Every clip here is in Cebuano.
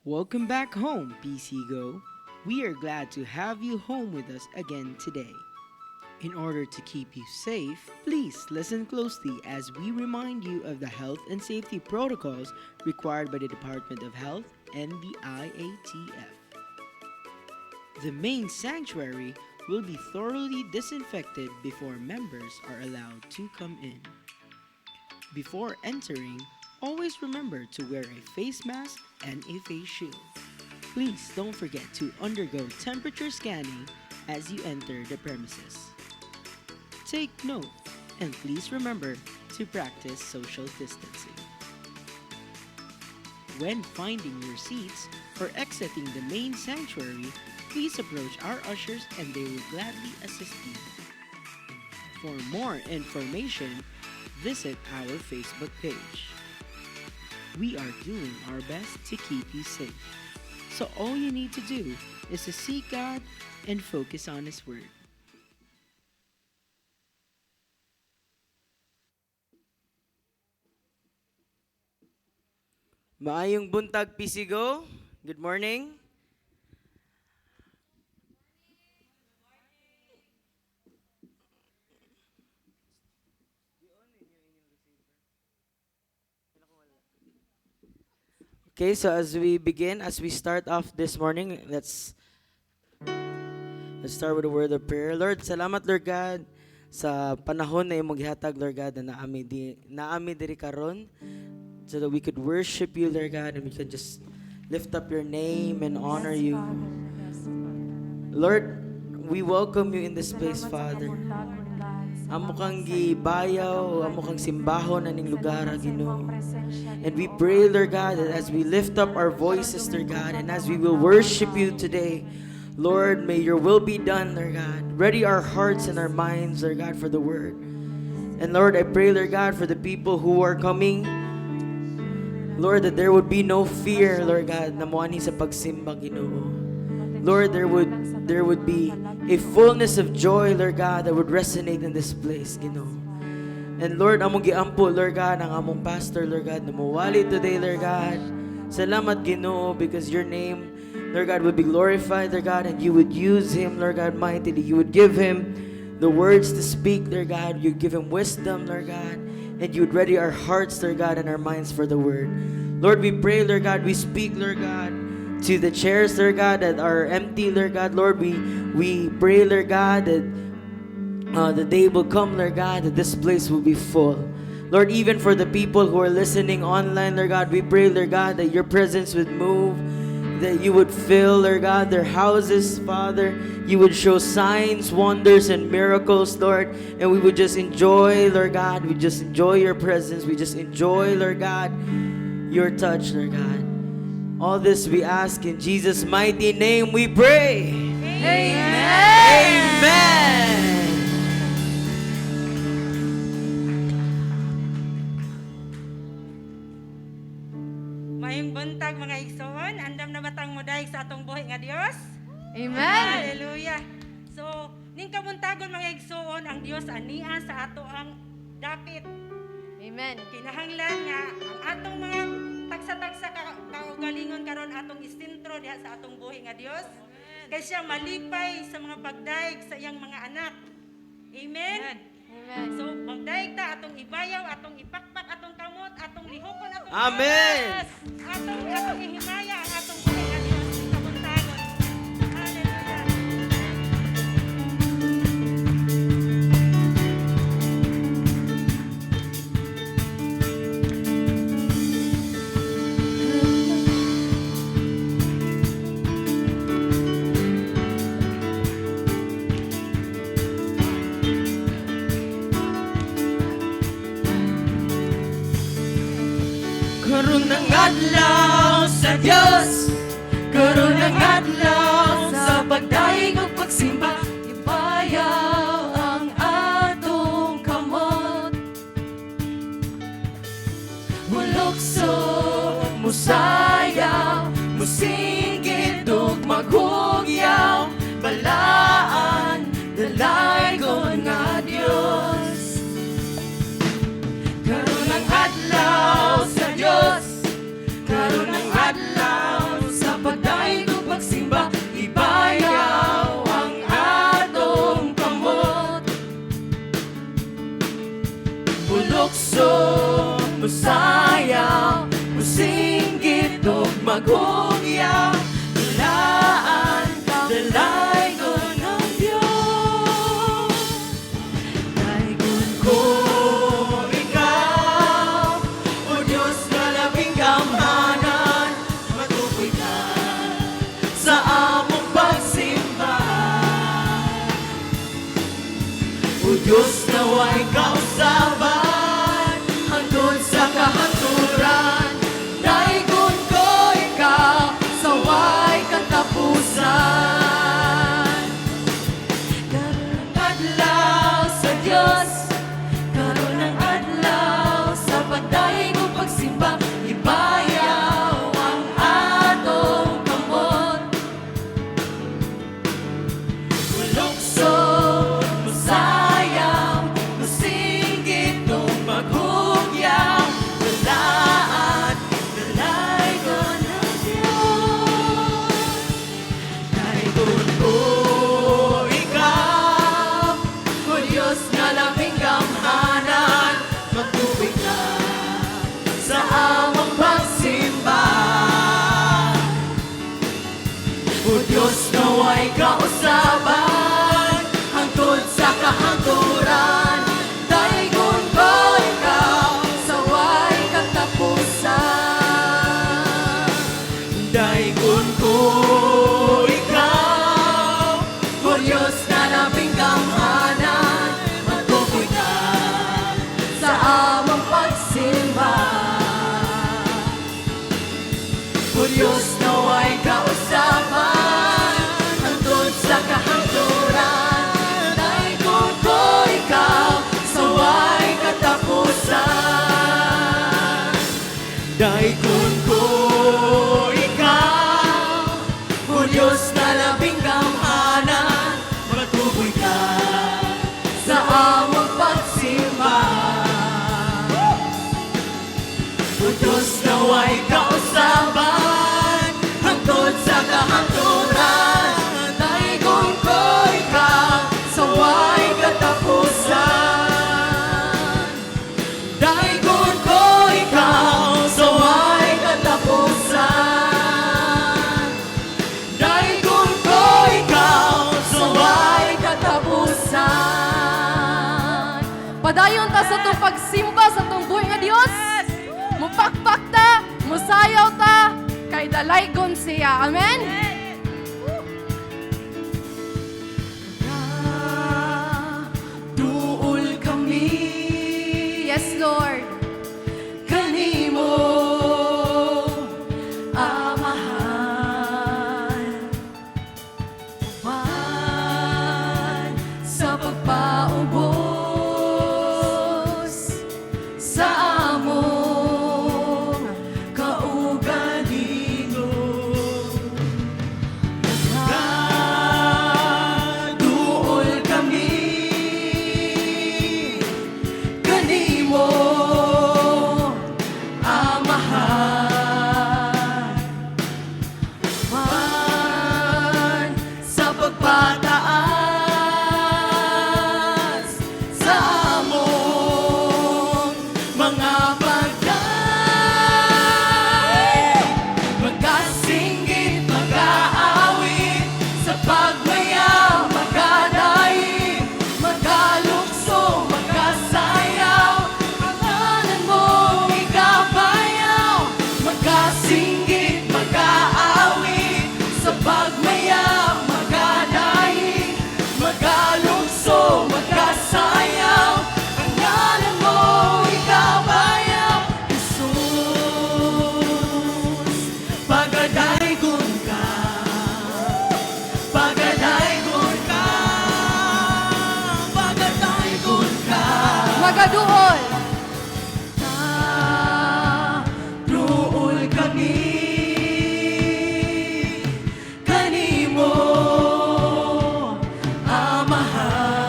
Welcome back home, PC Go. We are glad to have you home with us again today. In order to keep you safe, please listen closely as we remind you of the health and safety protocols required by the Department of Health and the IATF. The main sanctuary will be thoroughly disinfected before members are allowed to come in. Before entering, always remember to wear a face mask and a face shield. Please don't forget to undergo temperature scanning as you enter the premises. Take note and please remember to practice social distancing. When finding your seats or exiting the main sanctuary, please approach our ushers and they will gladly assist you. For more information, visit our Facebook page. We are doing our best to keep you safe. So all you need to do is to seek God and focus on His Word. Maayong buntag, PCGO. Good morning. Okay, so as we begin, as we start off this morning, let's start with a word of prayer. Lord, salamat, Lord God, sa panahon na imong gihatag, Lord God, na naami diri karon so that we could worship you, Lord God, and we can just lift up your name and honor you. Lord, we welcome you in this place, Father. Amo kang gibayaw, amo kang simbahon aning lugar, Ginoo. And we pray, Lord God, that as we lift up our voices, Lord God, and as we will worship you today, Lord, may your will be done, Lord God. Ready our hearts and our minds, Lord God, for the word. And Lord, I pray, Lord God, for the people who are coming, Lord, that there would be no fear, Lord God, na moanhi sa pagsimba, Ginoo. Lord, there would be a fullness of joy, Lord God, that would resonate in this place, Ginoo. And Lord, among giampo, Lord God, ang among pastor, Lord God, na mawali today, Lord God. Salamat, Ginoo, because your name, Lord God, would be glorified, Lord God, and you would use him, Lord God, mightily. You would give him the words to speak, Lord God. You'd give him wisdom, Lord God, and you would ready our hearts, Lord God, and our minds for the word. Lord, we pray, Lord God, we speak, Lord God, to the chairs, Lord God, that are empty, Lord God. Lord, we pray, Lord God, that the day will come, Lord God, that this place will be full. Lord, even for the people who are listening online, Lord God, we pray, Lord God, that your presence would move, that you would fill, Lord God, their houses, Father. You would show signs, wonders, and miracles, Lord. And we would just enjoy, Lord God, we just enjoy your presence. We just enjoy, Lord God, your touch, Lord God. All this we ask in Jesus' mighty name we pray. Amen. Amen. Maayong buntag, mga igsoon, andam na batang modaig sa atong buhi nga Dios? Amen. Hallelujah. So, ning kabuntagon, mga igsoon, ang Dios ania sa ato ang dapit. Amen. Kinahanglan nga ang atong mga tagsa-tagsa ka kaugalingon karon atong isentro diha sa atong buhi nga Dios. Kay siya malipay sa mga pagdaig sa iyang mga anak. Amen. Amen. So, magdaig ta, atong ibayaw, atong ipakpak atong kamot, atong lihokon atong Amen. Atong ihimaya ang atong buhi nga Dios ning kabuntagon. Hallelujah. Karon ang adlaw sa Dios, karon ang adlaw sa pagdaig ug pagsimba. Ibayaw ang atong kamot, mulukso, musayaw, musinggit ug maghugyaw. Balaan, dalaygon nga Dios. Karon ang adlaw sa Dios, karon ang adlaw. maghugyaw. Balaan, dalaygon ang Diyos. Daygon ko ikaw, O Diyos na labing gamhanan, matukoy ka sa among pagsimba. O Diyos, naway kausaban hangtod sa kahangturan. Daygon ko ikaw sa way katapusan. Karon ang adlaw sa Diyos, karon ang adlaw sa pagdayeg ug pagsimba. Ibayaw ang atong kamot. Mulukso, musayaw, musinggit ug maghugyaw. Balaan, dalaygon ang Diyos. Daygon ko ikaw, O Diyos nga labing gamhanan, magtuwid ka sa among pagsimba. O Diyos, naway kausaban hangtod sa kahangturan. Daygon ko ikaw sa way katapusan. Daygon ko ikaw, O Diyos na labing gamhanan, magtukoy ka sa among pagsimba. O Diyos, naway kausaban hangtod sa kahangturan. Daygon ko ikaw sa way katapusan. Daygon ko ikaw, O Diyos na labing gamhanan, matukoy ka sa among pagsimba. O Diyos, naway kausaban hangtod sa kahangturan. Daygon ko ikaw sa way katapusan. Daygon ko ikaw sa way katapusan. Daygon ko ikaw sa way Katapusan. Padayon ta sa atong pagsimba sa atong buhi nga Dios. Mupakpak ta, musayaw ta, kay dalaygon siya. Amen? Duol kami Yes, Lord. kanimo, Amahan, uban sa pagpaubos sa among kaugalingon. Duol kami kanimo, Amahan, uban sa pagpataas sa among mga pagdayeg. Magasinggit, mag-aawit, sa pagmaya, magadayeg, magalukso, magasayaw, ang ngalan mo ikabayaw. Magasinggit, mag-aawit, sa pagmaya, magadayeg, magalukso, magasayaw, ang ngalan mo ikabayaw. Jesus, pagadaygon ka, pagadaygon ka, pagadaygon ka. Magaduol. Duol kami kanimo,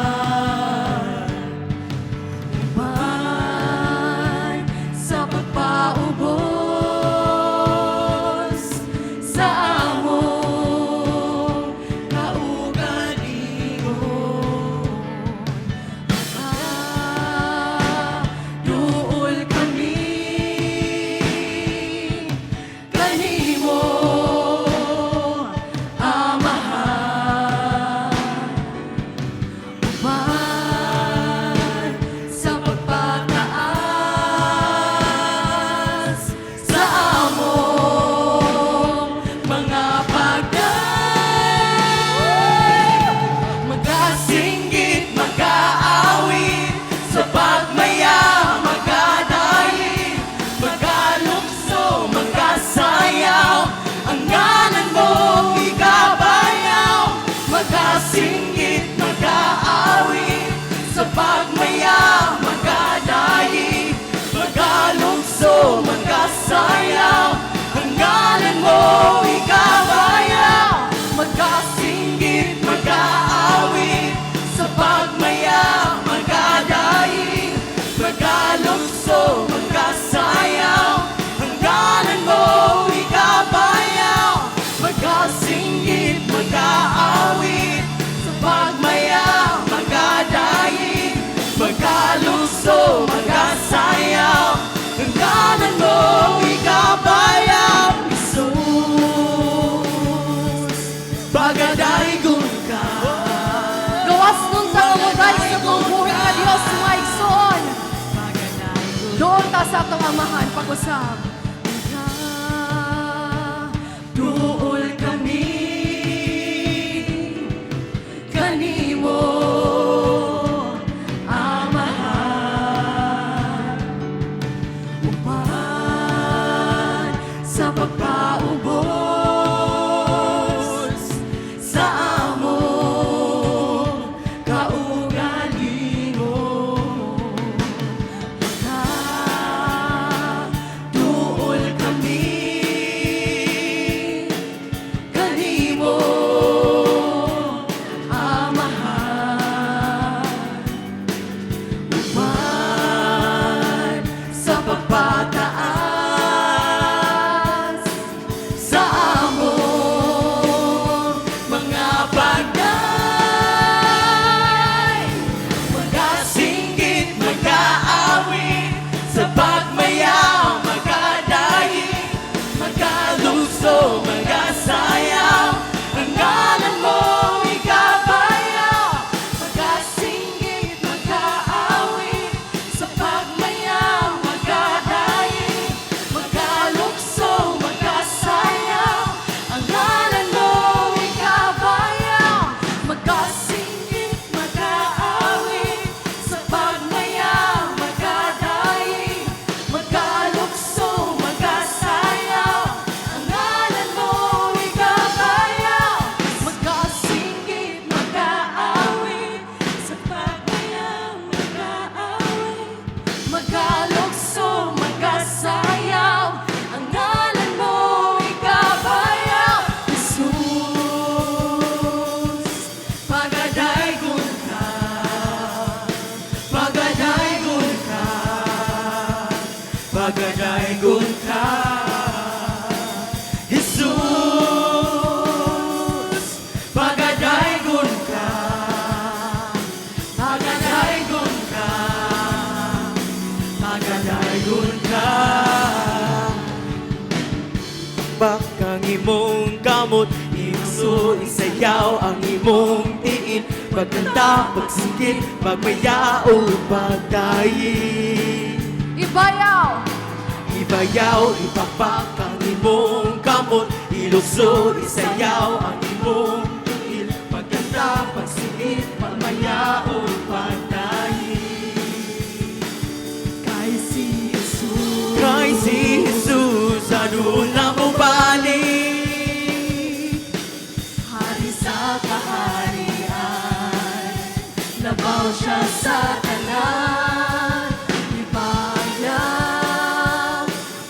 Amahan, uban sa pagpaubos sa among kaugalingon. Duol kami kanimo. Sa pagpaubos sa among kaugalingon. Duol kami kanimo, Amahan, uban sa pagpataas sa among mga pagday. Magasinggit, mag-aawit, sa pagmaya, magadaig, magalukso, magasayaw, ang ngalan mo ikabayaw. Magasinggit, mag-aawit, sa pagmaya, magadaig, magalukso, magasayaw, ang ngalan mo ikabayaw. Magasinggit, mag-aawit, sa pagmaya, magadaig, magalukso, magasayaw, ang ngalan mo ikabayaw. Magasinggit, mag-aawit, sa pagmaya, mag-aawit, magalukso, magasayaw, ang ngalan mo ikabayaw. Jesus, pagadaygon ka, pagadaygon ka, pagadaygon ka. Jesus, pagadaygon ka, pagadaygon ka, pagadaygon ka. Pakpak ang imong kamot, ilukso, isayaw ang imong tiil, pagkanta, pagsinggit, pagmaya o pagdaig. Ibayaw! Ibayaw, ipakpak ang imong kamot, ilukso, isayaw ang imong tiil, pagkanta, pagsinggit, pagmaya o pagdaig. Kay si Jesus, Kay si Jesus, aduna mobalik. Hari sa kaharian, labaw siya sa tanan. Ibayaw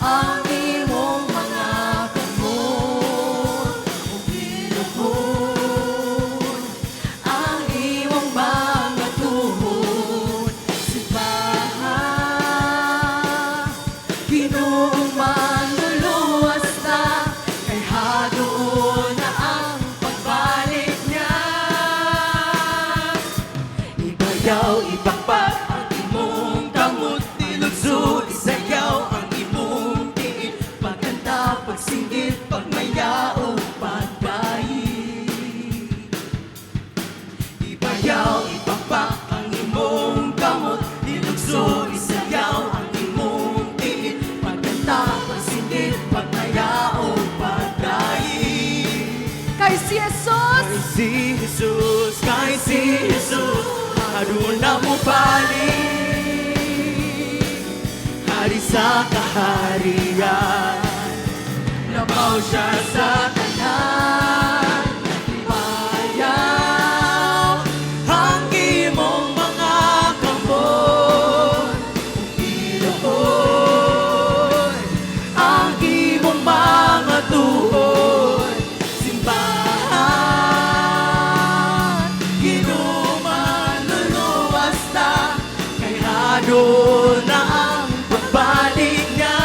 ang imong mga kamot ug iluhon ang imong mga tuhod. Simbaha, Ginoong manluluwas na, kay hadoon na ang pagbalik niya. Ibayaw, ipakpak ang imong kamot, ilukso, isayaw ang imong tiil, pagkanta, pagsinggit, pagmaya o pagdaig. Ibayaw, ipakpak ang imong kamot, ilukso, isayaw ang imong tiil, pagkanta, pagsinggit, pagmaya o pagdaig. Kay si Jesus! Kay si Jesus, kay si Jesus, aduna mobalik. Hari sa kaharian, labaw siya sa tanan. Ibayaw ang imong mga kamot, iluhon ang imong mga tuhod. Simbahan, Ginoo manluluwas ta, kay hadoon na ang pagbalik niya.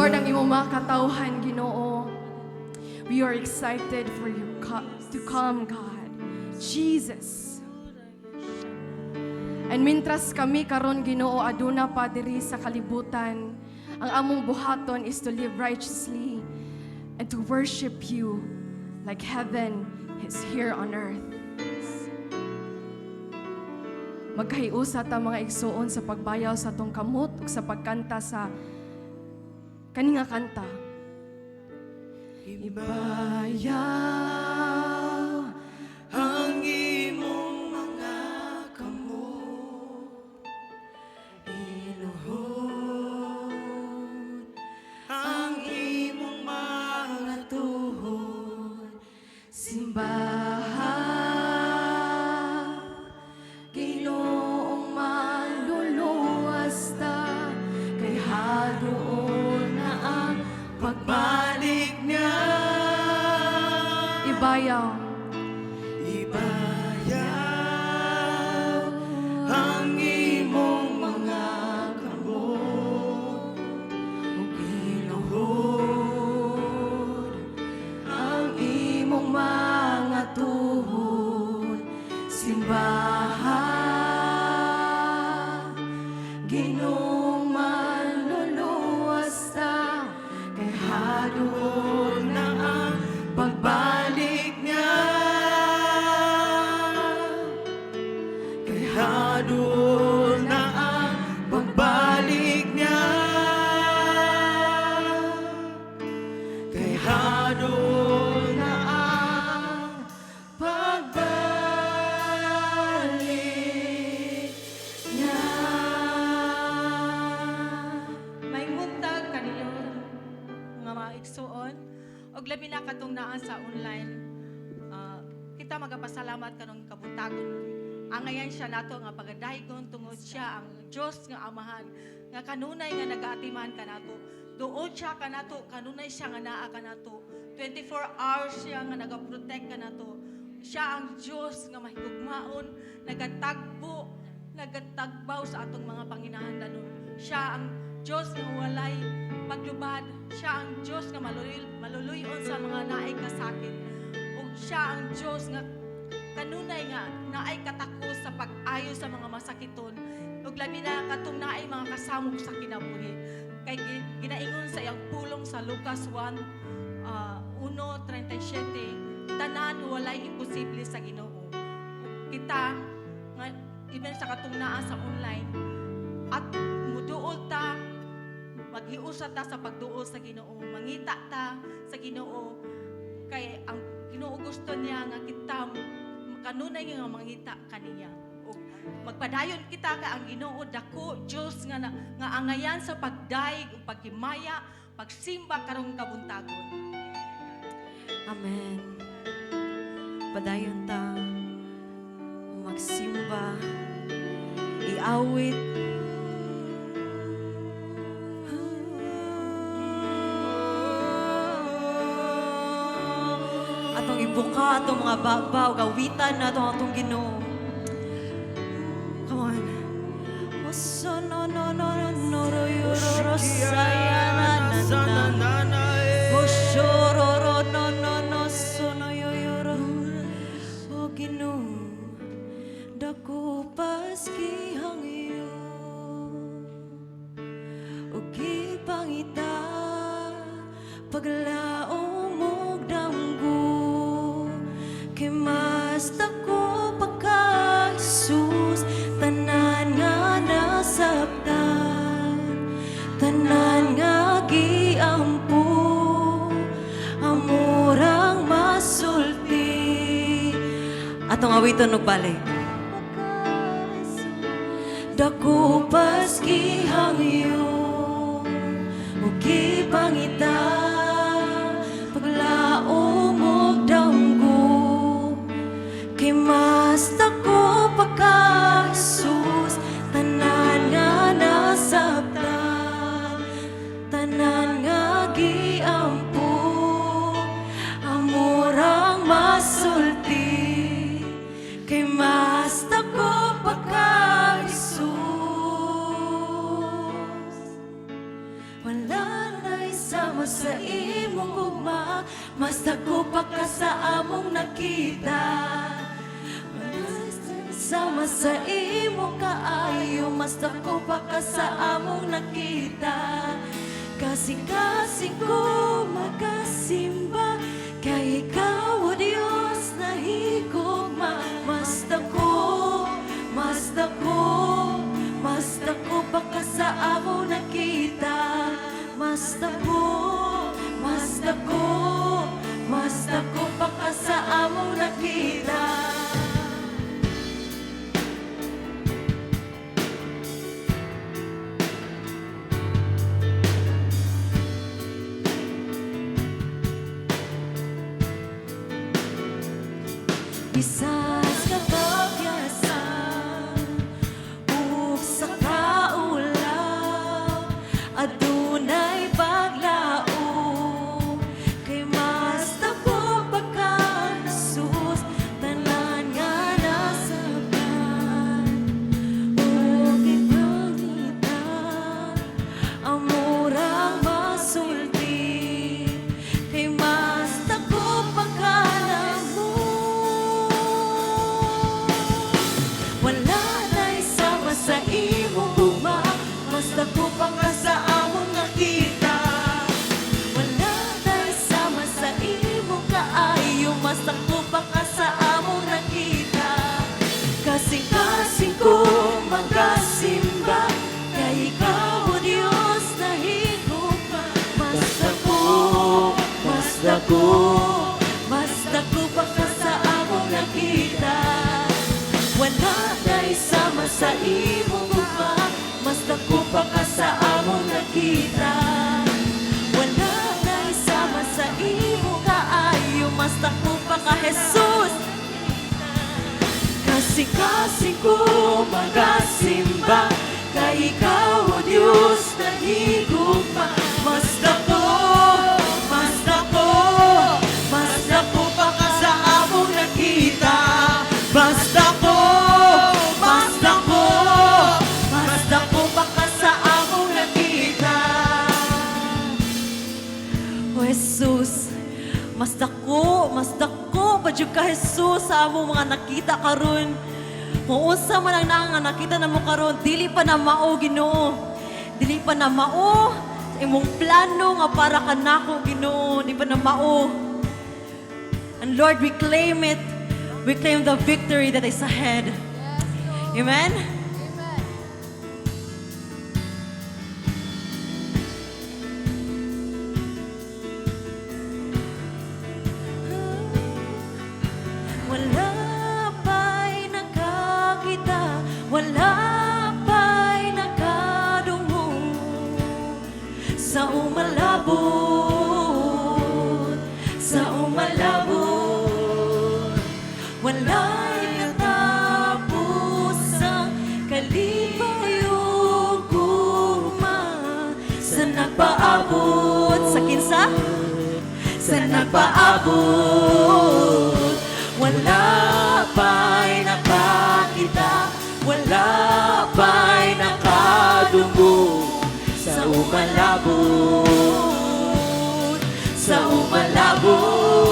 Lord, ang imong mga katawhan, Ginoo. We are excited for you to come, God. Jesus. And mintras kami karon, Ginoo, aduna pa diri sa kalibutan, ang among buhaton is to live righteously and to worship you like heaven is here on earth. Magkahiusa ta, mga igsuon, sa pagbayaw sa atong kamot ug sa pagkanta sa kani nga kanta. Ibayaw ang imong mga kamot, iluhod ang imong mga tuhod. Simbahan, Ginoong manluluwas ta, kay haduol na ang pagbalik niya. Ibayaw. Ibayaw ang imong mga kamot ug iluhod ang imong mga tuhod. Simbahan, Ginoong manluluwas ta, kay haduol na ang pagbalik niya. Kay haduol na ang pagbalik niya. Kay haduol na ang pagbalik niya. Maayong buntag kaninyo mga igsuon og labi na katong naa sa online. Kita magapasalamat karong kabuntagon. Angayan siya nato nga pagadaygon tungod siya ang Dios nga Amahan nga kanunay nga nagaatiman kanato. Duol siya kanato, kanunay siya nga naa kanato. 24 hours siya nga nagaprotect kanato. Siya ang Dios nga mahigugmaon, nagatagbo, nagatagbaw sa atong mga panginahanglanon. Siya ang Dios nga walay paglubad. Siya ang Dios nga maluluyon sa mga naay kasakit. Ug siya ang Dios nga kanunay nga naay katakos sa pag-ayo sa mga masakiton. Ug labi na katong naay mga kasamok sa kinabuhi. Kay ginaingon sa iyang pulong sa Lucas 1 1:37, tanan walay imposible sa Ginoo. Ug kita nga even sa katong naa sa online at muduol ta, maghiusa ta sa pagduol sa Ginoo, mangita ta sa Ginoo, kay ang Ginoo gusto niya nga kita kanunay nga mangita kaniya. Ug magpadayon kita kay ang Ginoo dako Dios nga nga angayan sa pagdayeg ug paghimaya, pagsimba karong kabuntagon. Amen. Padayon ta magsimba, iawit. Atong ibuka atong mga baba ug awitan nato ang atong Ginoo. Come on. Oso no no no no no ro yo ro ro saya na na na. Oshororo no no no so no yo yo ro. O Ginoo, dako pas gihangyo ug gipangita paglaom ug damgo, kay mas dako pa ka, Jesus, tanan nga nasabtan, tanan nga giampo, amurang masulti. Atong awiton og balik. Dako pas gihangyo ug gipangita paglaom ug damgo, kay mas dako pa ka, Jesus, tanan nga nasabtan, tanan nga giampo, amurang masulti, kay mas dako pa ka, Jesus. Wala na'y Mas dako pa ka sa among nakita. Sama sa imo kaayo, mas dako pa ka sa among nakita. Kasing-kasing ko makasimba, kay ikaw, O Diyos, nahigugma. Mas dako, mas dako, mas dako pa ka sa among nakita. Mas dako, mas dako, mas dako pa ka sa among nakita. Bisas kapagyasan ug sa kaulaw, adunay paglaom, kay mas dako pa ka, Jesus, tanan nga nasabtan ug ipangita ang murang masulti, kay mas dako pa ka namo. Wala na'y sama sa imong gugma, mas dako pa ka sa among nakita. Wala na'y sama sa imong kaayo, mas dako pa ka sa among nakita. Kasing-kasing ko magasimba, kay ikaw, O Diyos, nahigugma. Mas dako, mas dako, mas dako pa ka sa among nakita. Wala na'y sama sa imong gugma, mas dako pa ka sa among nakita. Wala na'y sama sa imong kaayo, mas dako pa ka, Jesus. Kasing-kasing ko magasimba, kay ikaw, O Diyos, nahigugma. Mas dako, mas dako, mas dako pa ka sa among nakita. Mas dako, mas dako, mas dako pa ka sa among nakita. O Jesus, mas dako pa jud ka, Jesus, sa among mga nakita karon. Kung unsa man ang naa nga nakita namo karon, dili pa na mao, Ginoo. Dili pa na mao sa imong plano nga para kanako, Ginoo, di pa na mao. And Lord, we claim it. We claim the victory that is ahead. Amen? Wala pa'y nakakita, wala pa'y nakadungog sa umalabot, sa umalabot. Wala'y katapusang kalipay ug gugma sa nagpaabot sa kinsa? Sa nagpaabot. Wala pa'y nakakita, wala pa'y nakadungog sa umalabot, sa umalabot.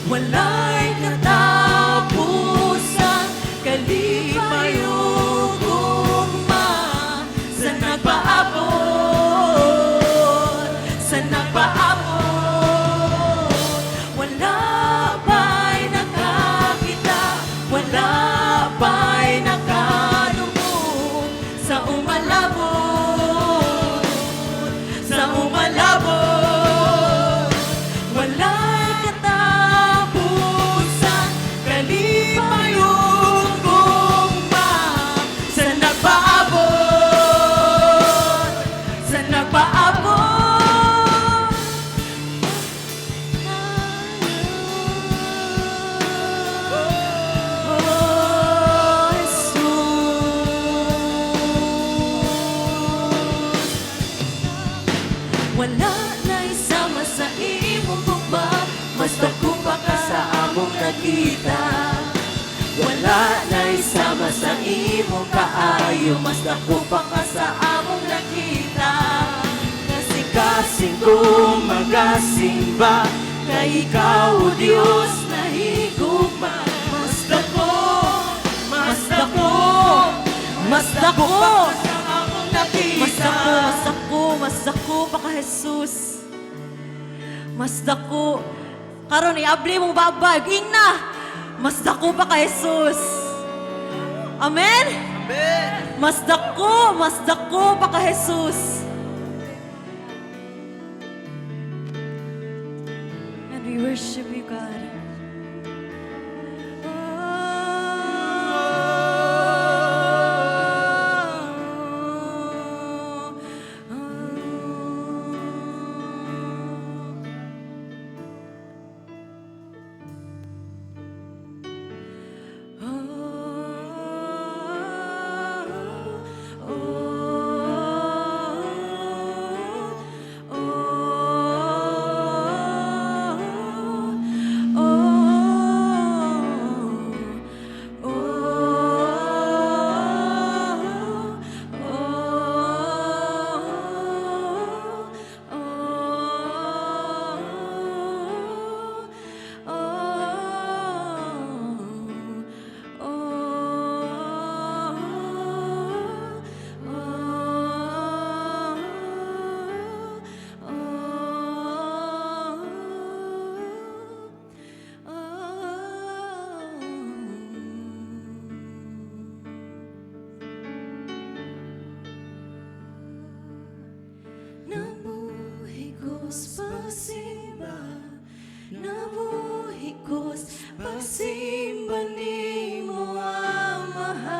Wala'y katapusang kalipay ug gugma sa nagpaabot, sa nagpaabot. Wala pa'y nakakita, wala pa'y nakadungog sa umalabot, sa umalabot. Wala'y katapusan kalipay ug gugma sa nagpaabot, sa nagpaabot. Oh, Jesus. Wala na'y sama sa imong gugma, mas dako pa ka sa among nakita. Wala na'y sama sa imong kaayo, mas dako pa ka sa among nakita. Kasi Basin ko magasimba, kay ikaw, O Diyos, nahigugma. Mas dako, mas dako, Mas dako. Pa sa among nakita. Mas dako, mas dako, mas dako pa ka Jesus. Mas dako. Karon iabli mong babag, ingna. Mas dako pa ka Jesus. Amen? Amen. Mas dako pa ka Jesus. And we worship you, God. Nabuhi ko's pagsimba, nabuhi ko's pagsimba nimo, Amahan.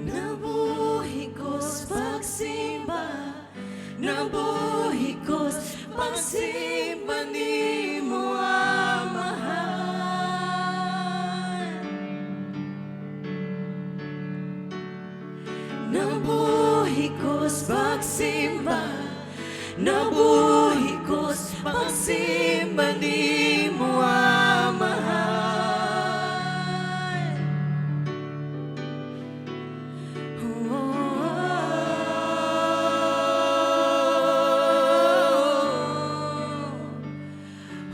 Nabuhi ko's pagsimba, nabuhi ko's pagsimba nimo, Amahan. Nabuhi ko's pagsimba, nabuhi ko's pagsimba nimo, Amahan.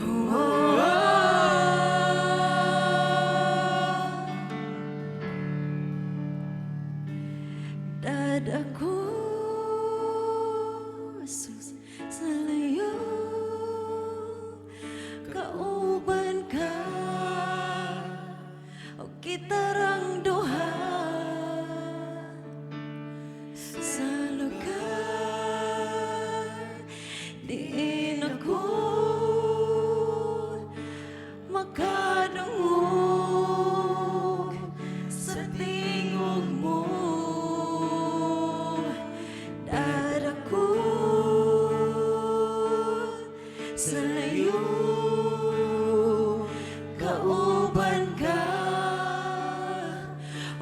Oh. Dad ako, Jesus, sa layo, kauban ka, o kitarang duha, sa lugar, diin ako makadungog sa tingog mo. Dad ako sa layo, kauban ka,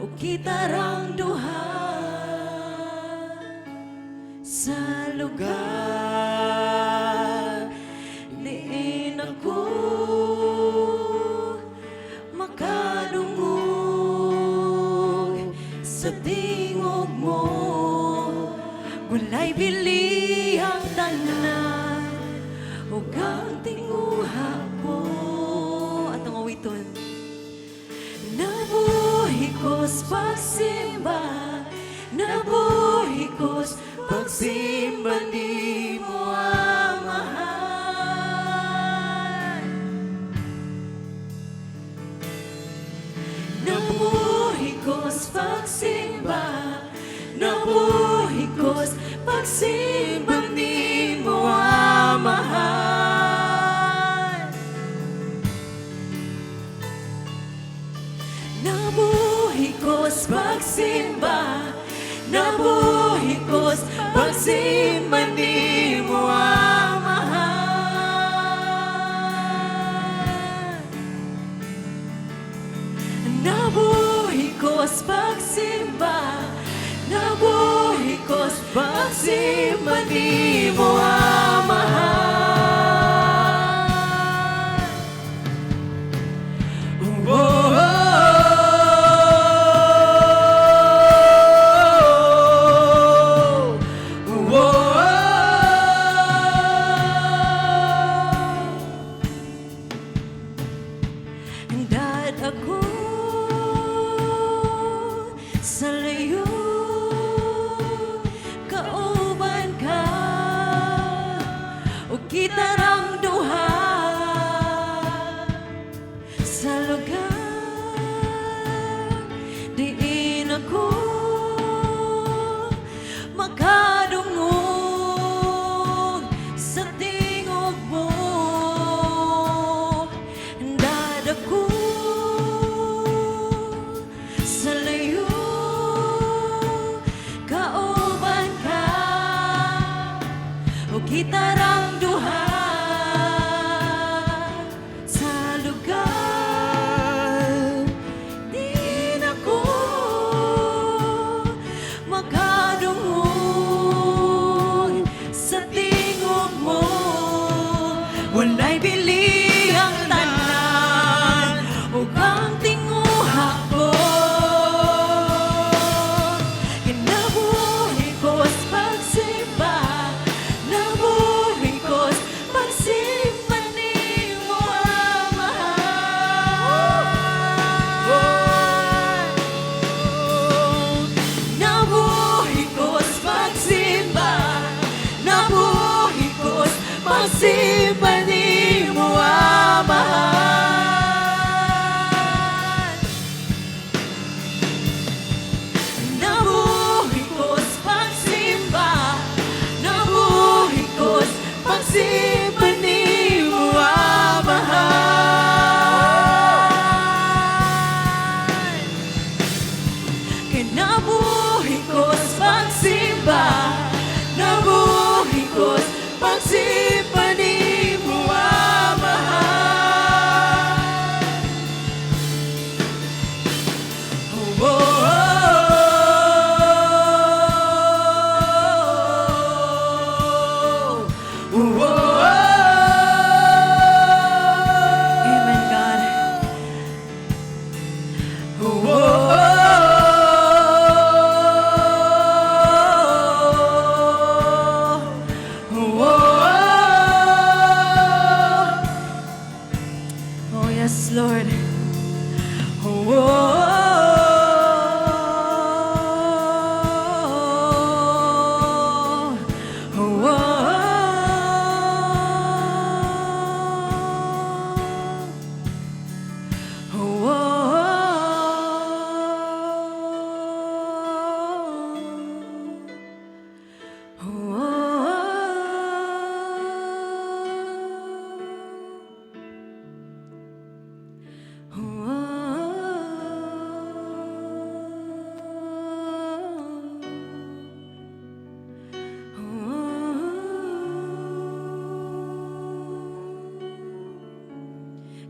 o kitarang duha, sa lugar diin ako makadungog sa tingog mo. Walay bili ang tanan ug ang tinguha ko. Atong awiton. Nabuhi ko's pagsimba, nabuhi ko's pagsimba nimo, Amahan. Nabuhi ko's pagsimba, nabuhi ko's pagsimba nimo, Amahan. Nabuhi ko's pagsimba, nabuhi ko's pagsimba nimo, Amahan. Nabuhi ko's pagsimba, nabuhi ko's pagsimba nimo, Amahan. Oh. Kita rang duha sa lugar diin ako makadungog sa tingog mo. Dadako sa layo, kauban ka o kita rang duha sa lugar di ako makadungog sa tingog mo. Walay bili ang tanan ug ang tinguha ko. Kinabuhi ko sa pagsimba, nabuhi ko sa pagsimba nimo, Amahan. Nabuhi ko sa pagsimba, nabuhi ko sa pagsimba nimo, Amahan. Nabuhi ko sa pagsimba, nabuhi ko sa pagsimba nimo, Amahan. Kinabuhi ko sa pagsimba, nabuhi ko sa pagsimba nimo, Amahan. Oh. Amen, God. Oh. Oh, yes, Lord.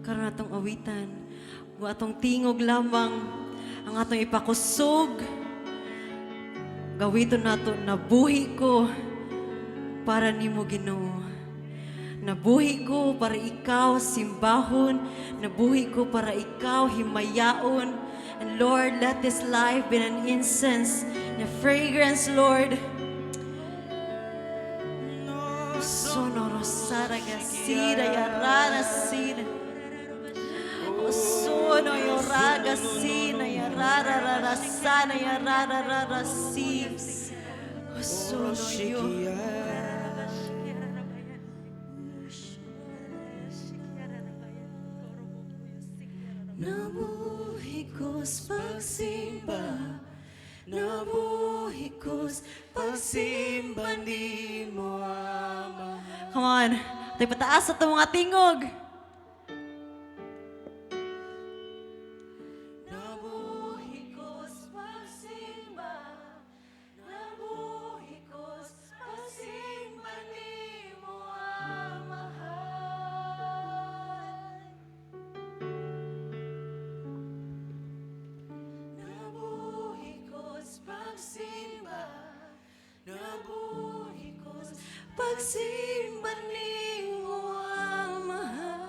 Karon atong awitan, ug atong tingog lamang ang atong ipakusog. Gawiton nato, nabuhi ko para nimo, Ginoo. Nabuhi ko para ikaw simbahon, nabuhi ko para ikaw himayaon. And Lord, let this life be an incense, and a fragrance, Lord. Sonoro saraga sira yarara sira. Sono yoraga sina yarara rara sana yarara rara si. Sono yo. Nabuhi ko sa pagsimba, nabuhi ko sa pagsimba nimo, Ama. Come on, tayo pataas sa itong mga tingog. Nabuhi ko sa pagsimba, nabuhi ko sa pagsimba nimo, Amahan. Nabuhi ko sa pagsimba, nabuhi ko sa pagsimba nimo, Amahan.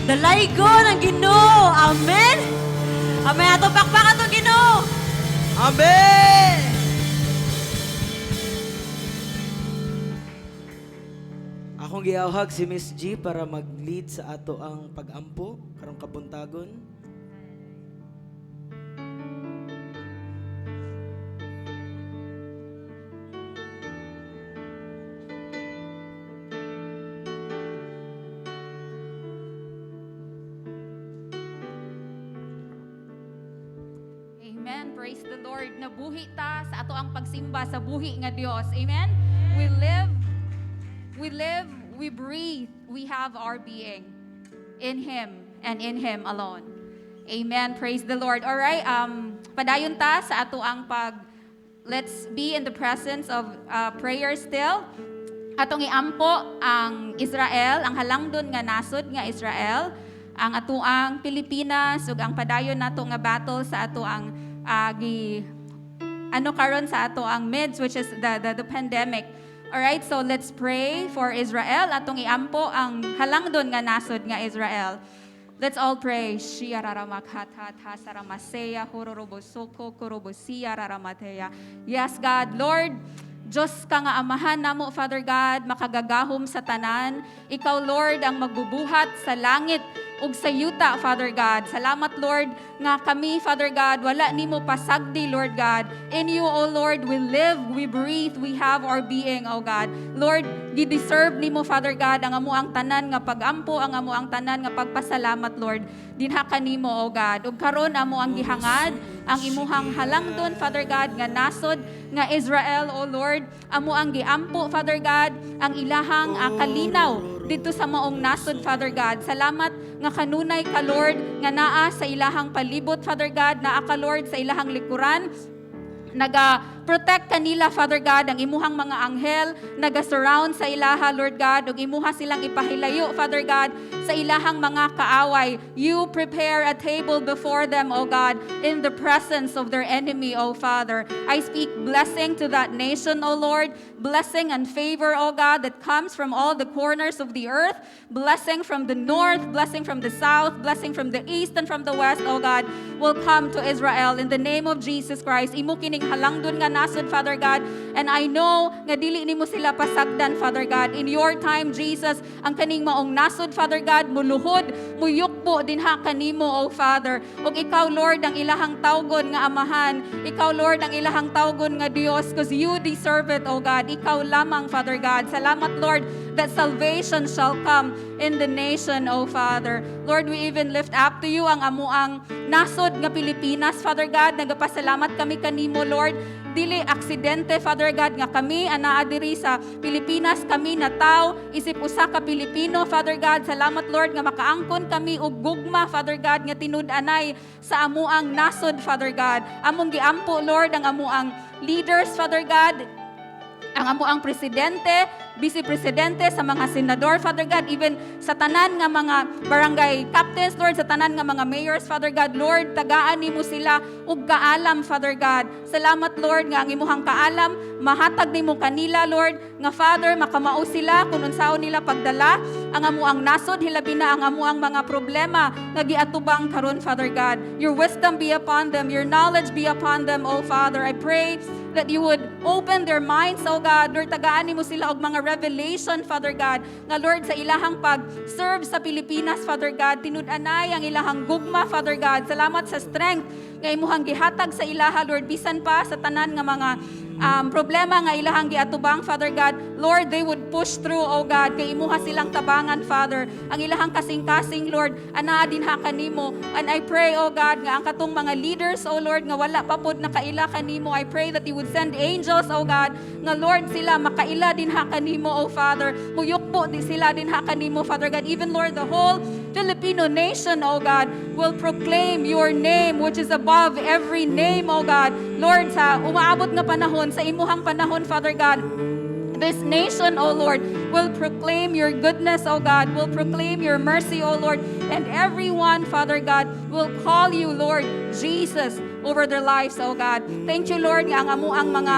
Dalaygon ang Ginoo. Amen. Amen. Ato pakpakan atong Ginoo. Amen! Akong giawhag si Miss G para mag-lead sa ato ang pagampo karong kabuntagon. Amen. Praise the Lord. Nabuhi ta sa ato ang pagsimba sa buhi nga Dios. Amen. We live, we breathe, we have our being in Him and in Him alone. Amen. Praise the Lord. All right. Padayon ta sa ato ang pag let's be in the presence of prayer still. Atong iampo ang Israel, ang halangdon nga nasod nga Israel, ang atuang Pilipinas ug ang padayon nato nga battle sa ato ang gi ano karon sa ato ang midst, which is the pandemic. All right, so let's pray for Israel. Atong iampo ang halangdon nga nasod nga Israel. Let's all pray. Shia raramakhatha saramaseya hororobosoko korobosia raramateya. Yes, God, Lord, Diyos ka nga amahan namo, Father God, makagagahom sa tanan. Ikaw, Lord, ang magbubuhat sa langit ug sa yuta, Father God. Salamat, Lord, nga kami, Father God, wala nimo pasagdi, Lord God. In you, O Lord, we live, we breathe, we have our being, O God. Lord, gi-deserve nimo, Father God, ang amo ang tanan nga pagampo, ang amo ang tanan nga pagpasalamat, Lord. Dinha kanimo, O God. Ug karon amo ang gihangad ang imuhang halangdon, Father God, nga nasod nga Israel, O Lord. Amo ang giampo, Father God, ang ilahang kalinaw dito sa maong nasod, Father God. Salamat nga kanunay ka, Lord, nga naa sa ilahang palibot, Father God, naa ka, Lord, sa ilahang likuran. Naga-protect kanila, Father God, ang imuhang mga anghel, naga-surround sa ilaha, Lord God, ug imuha silang ipahilayo, Father God, sa ilahang mga kaaway. You prepare a table before them, O God, in the presence of their enemy, O Father. I speak blessing to that nation, O Lord, blessing and favor, O God, that comes from all the corners of the earth, blessing from the north, blessing from the south, blessing from the east and from the west, O God, will come to Israel in the name of Jesus Christ. Imo kining halangdon nga nasod, Father God, and I know nga dili nimo sila pasagdan, Father God. In your time, Jesus, ang kaning maong nasod, Father God, muluhod, muyukbo dinha kanimo, O Father. Ug ikaw, Lord, ang ilahang tawgon nga amahan. Ikaw, Lord, ang ilahang tawgon nga Dios, because you deserve it, O God. Ikaw lamang, Father God. Salamat, Lord, that salvation shall come in the nation, O Father. Lord, we even lift up to you ang amuang nasod nga Pilipinas, Father God. Nagapasalamat kami kanimo, Lord. Dili aksidente, Father God, nga kami anaa diri sa Pilipinas, kami na tao, isip usa ka Pilipino, Father God. Salamat, Lord, nga makaangkon kami og gugma, Father God, nga tinud-anay sa amuang nasod, Father God. Among giampo, Lord, ang amuang leaders, Father God, ang amo ang presidente, vice presidente, sa mga senador, Father God, even sa tanan nga mga barangay captains, Lord, sa tanan nga mga mayors, Father God, Lord, tagaan nimo sila og kaalam, Father God. Salamat, Lord, nga ang imuhang kaalam mahatag nimo kanila, Lord, nga Father, makamao sila kung unsaon nila pagdala ang amuang nasod, hilabi na ang amuang mga problema nga giatubang karon, Father God. Your wisdom be upon them, your knowledge be upon them, O Father. I pray that you would open their minds, O God. Lord, tagaan nimo sila og mga revelation, Father God. Nga Lord, sa ilahang pag-serve sa Pilipinas, Father God, tinud-anay ang ilahang gugma, Father God. Salamat sa strength nga imuhang gihatag sa ilaha, Lord, bisan pa sa tanan nga mga problema nga ilahang giatubang, Father God. Lord, they would push through, O God, kay imuha silang tabangan, Father. Ang ilahang kasing-kasing, Lord, anaa dinha kanimo. And I pray, O God, nga ang katong mga leaders, O Lord, nga wala pa pod nakaila kanimo, I pray that you would send angels, O God, nga Lord, sila makaila dinha kanimo, O Father. Muyukbo di sila dinha kanimo, Father God. Even, Lord, the whole Filipino nation, O God, will proclaim your name, which is above every name, O God. Lord, sa umaabot nga panahon, sa imuhang panahon, Father God, this nation, O Lord, will proclaim your goodness, O God, will proclaim your mercy, O Lord, and everyone, Father God, will call you, Lord Jesus, over their lives, O God. Thank you, Lord, nga ang amo ang mga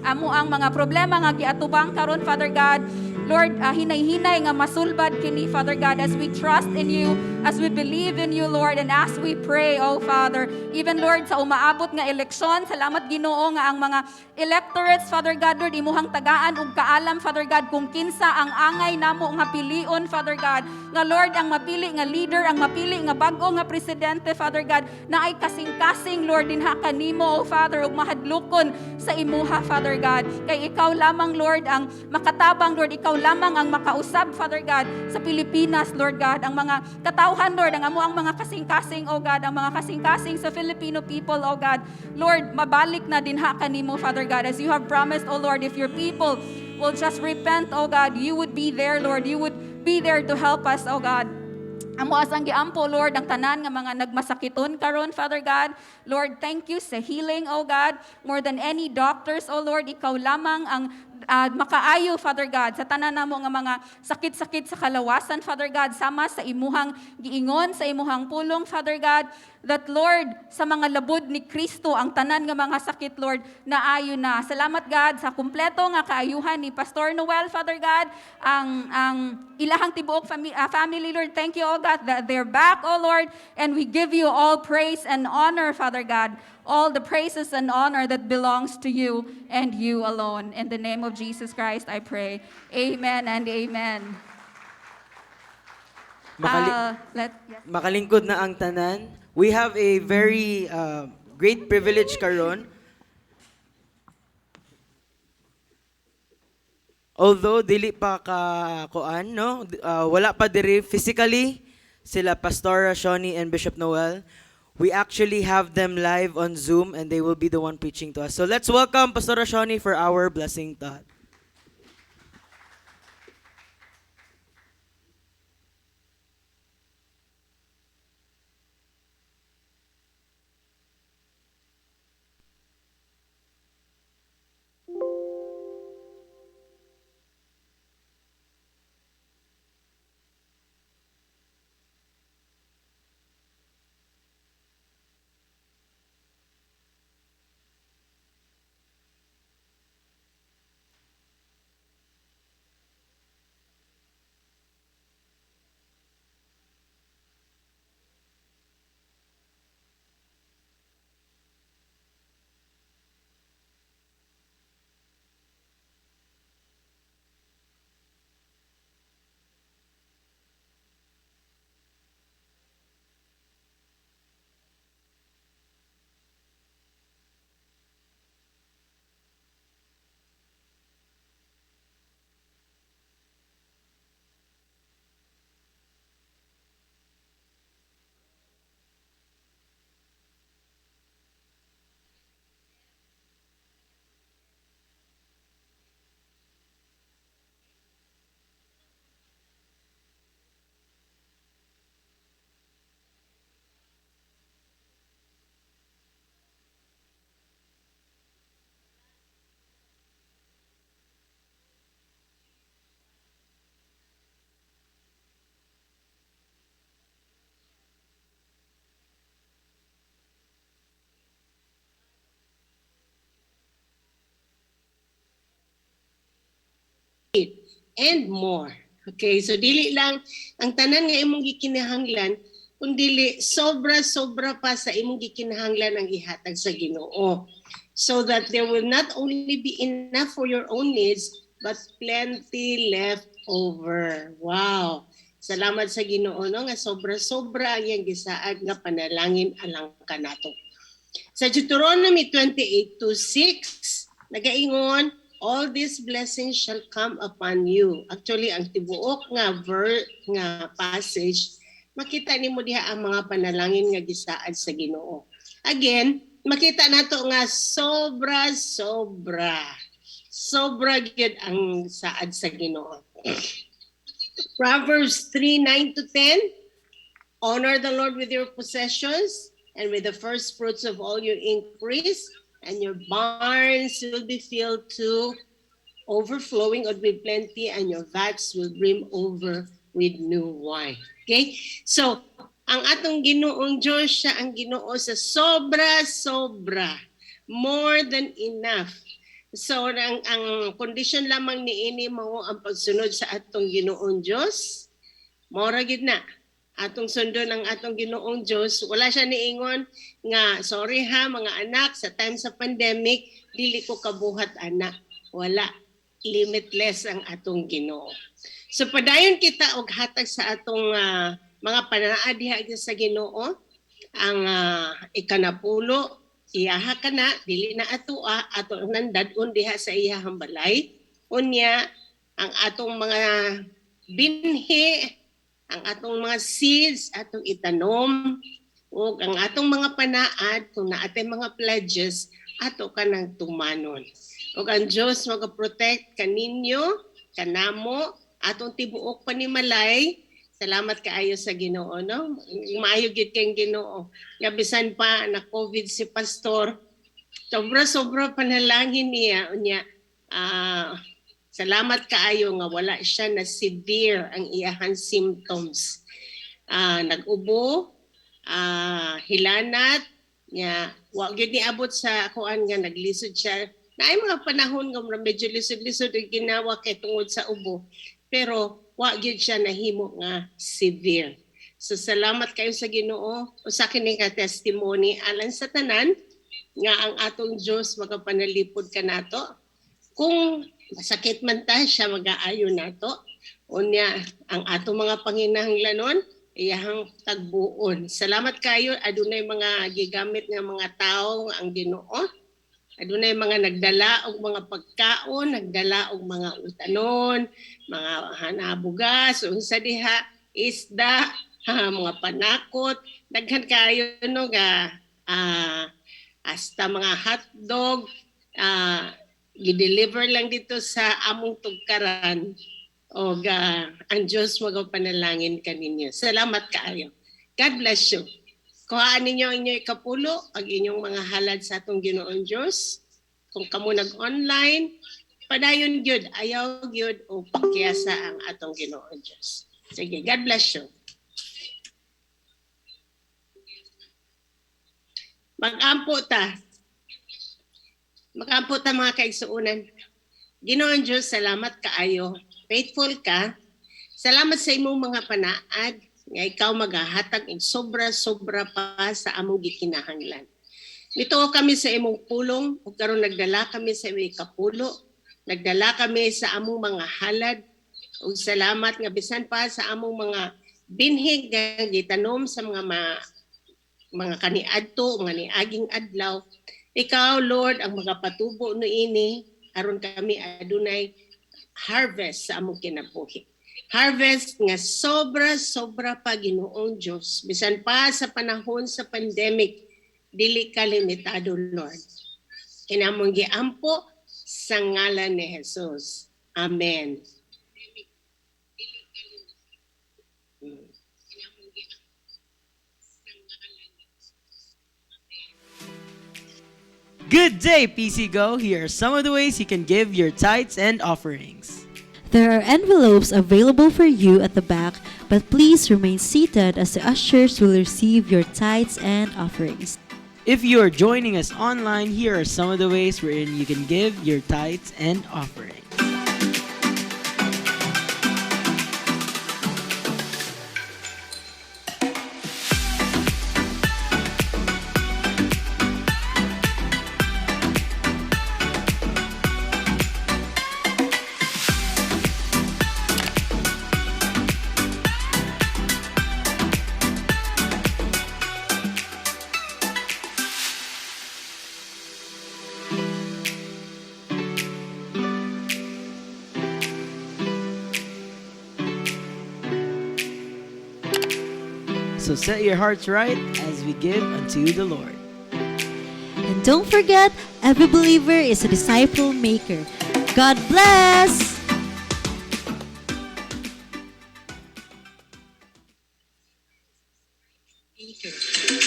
amo ang mga problema nga giatubang karon, Father God. Lord, Lord, hinay-hinay nga masulbad kini, Father God, as we trust in you, as we believe in you, Lord, and as we pray, oh Father. Even, Lord, sa umaabot nga eleksyon, salamat, Ginoo, nga ang mga electorates, Father God, Lord, imuhang tagaan og kaalam, Father God, kung kinsa ang angay namo nga pilion, Father God. Nga, Lord, ang mapili nga leader, ang mapili nga bag-o nga presidente, Father God, na ay kasing-kasing, Lord, dinha kanimo, oh Father, ug mahadlokon sa imuha, Father God. Kay ikaw lamang, Lord, ang makatabang, Lord, ikaw lamang ang makausab, Father God, sa Pilipinas, Lord God. Ang mga katawhan, Lord, ang amo ang mga kasing-kasing, oh God, ang mga kasing-kasing sa Filipino people, oh God. Lord, mabalik na dinha kanimo, Father God, as you have promised, oh Lord, if your people will just repent, oh God, you would be there, Lord. You would be there to help us, oh God. Amo asang giampo, Lord, ang tanan nga mga nagmasakiton karon, Father God. Lord, thank you sa healing, oh God. More than any doctors, oh Lord, ikaw lamang ang makaayo, Father God, sa tanan namo nga mga sakit-sakit sa kalawasan, Father God, sama sa imuhang giingon, sa imuhang pulong, Father God, that, Lord, sa mga labod ni Kristo, ang tanan nga mga sakit, Lord, naayo na. Salamat, God, sa kumpleto nga kaayuhan ni Pastor Noel, Father God, ang ilahang tibuok family, Lord. Thank you, oh God, that they're back, oh Lord, and we give you all praise and honor, Father God, all the praises and honor that belongs to you and you alone. In the name of Jesus Christ, I pray. Amen and amen. Yes. Makalingkod na ang tanan. We have a very great privilege karon. Although dili pa ka kuan, no, wala pa diri physically sila Pastora Shawnee and Bishop Noel. We actually have them live on Zoom and they will be the one preaching to us. So let's welcome Pastora Shawnee for our blessing thought. And more. Okay, so dili lang ang tanan nga imong gikinahanglan, kundili sobra-sobra pa sa imong gikinahanglan ang ihatag sa Ginoo. So that there will not only be enough for your own needs, but plenty left over. Wow. Salamat sa Ginoo, no, nga sobra-sobra ang iyang gisaad nga panalangin alang kanato. Sa Deuteronomy 28:6, nagaingon, "All these blessings shall come upon you." Actually, ang tibuok nga passage, makita nimo diha ang mga panalangin nga gisaad sa Ginoo. Again, makita nato nga sobra sobra. Sobra gyud ang saad sa Ginoo. Proverbs 3:9 to 10, "Honor the Lord with your possessions and with the first fruits of all your increase, and your barns will be filled to overflowing or with plenty, and your vats will brim over with new wine." Okay? So, ang atong Ginoong Diyos, siya ang Ginoo sa sobra-sobra. More than enough. So ang condition lamang niini mao ang pagsunod sa atong Ginoong Dios. Mao ra gyud na. Atong sundon ang atong Ginoong Dios. Wala siya niingon nga sorry ha mga anak, sa time sa pandemic dili ko kabuhat ana. Wala, limitless ang atong Ginoo. So padayon kita og hatag sa atong mga panaad diha sa Ginoo. Ang ikanapulo iyaha kana, dili na atoa, ato nang dad-on diha sa iyahang balay. Unya ang atong mga binhi, ang atong mga seeds atong itanom, ug ang atong mga panaad, kung naa tay mga pledges, ato kanang tumanon. Ug ang Dios magaprotect kaninyo, kanamo, atong tibuok panimalay. Salamat kaayo sa Ginoo, no? Maayo gyud kay Ginoo. Nga bisan pa na COVID si pastor, sobra-sobra panalangin niya unya. Salamat kaayo nga wala siya na severe ang iyahan symptoms. Nag-ubo, hilanat, nya wa gyud niabot sa kuan nga naglisod siya. Naay mga panahon nga medyo lisod-lisod ang ginawa kay tungod sa ubo. Pero wa gyud siya nahimo nga severe. So salamat kayo sa Ginoo. Usa kini ka testimony alang sa tanan nga ang atong Dios magapanalipod kanato. Kung masakit man ta, siya magaayo nato. Unya ang atong mga panginahanglanon iyahang tagbuon. Salamat kayo, adunay mga gigamit nga mga tawo nga ang Ginoo. Adunay mga nagdala og mga pagkaon, nagdala og mga utanon, mga hanabugas, unsa diha, isda, ha, mga panakot, daghan kayo no nga hasta mga hotdog, gi-deliver lang dito sa among tugkaran. Og ang Diyos magapanalangin kaninyo. Salamat kaayo. God bless you. Kuhaan ninyo ang inyong ikapulo, ang inyong mga halad sa atong Ginoong Diyos. Kung kamo nag-online, padayon gyud, ayaw gyud o pakyasa ang atong Ginoong Diyos. Sige, God bless you. Mag-ampo ta. Mag-ampo ta mga kaigsuonan. Ginoong Diyos, salamat kaayo. Faithful ka. Salamat sa imong mga panaad nga ikaw magahatag og sobra-sobra pa sa among gikinahanglan. Nituo kami sa imong pulong ug karon nagdala kami sa imong ikapulo, nagdala kami sa among mga halad ug salamat nga bisan pa sa among mga binhi nga gitanom sa mga kaniadto, mga niaging adlaw. Ikaw Lord ang magapatubo niini aron kami adunay harvest sa among kinabuhi. Harvest nga sobra-sobra pa Ginoong Diyos. Bisan pa sa panahon sa pandemic, dili ka limitado, Lord. Kinamong giampo sa ngalan ni Jesus. Amen. Good day, PC Go. Here are some of the ways you can give your tithes and offerings. There are envelopes available for you at the back, but please remain seated as the ushers will receive your tithes and offerings. If you are joining us online, here are some of the ways wherein you can give your tithes and offerings. So set your hearts right as we give unto the Lord. And don't forget, every believer is a disciple maker. God bless!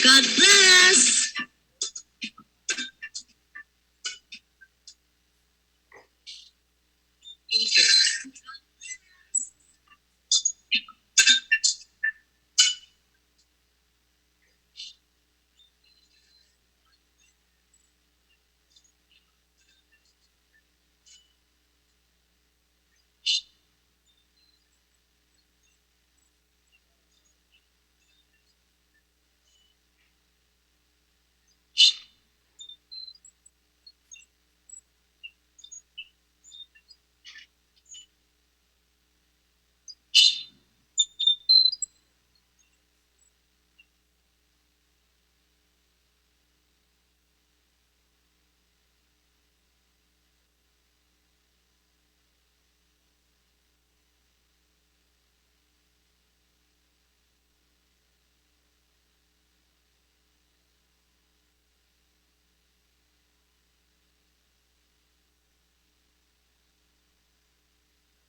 God bless!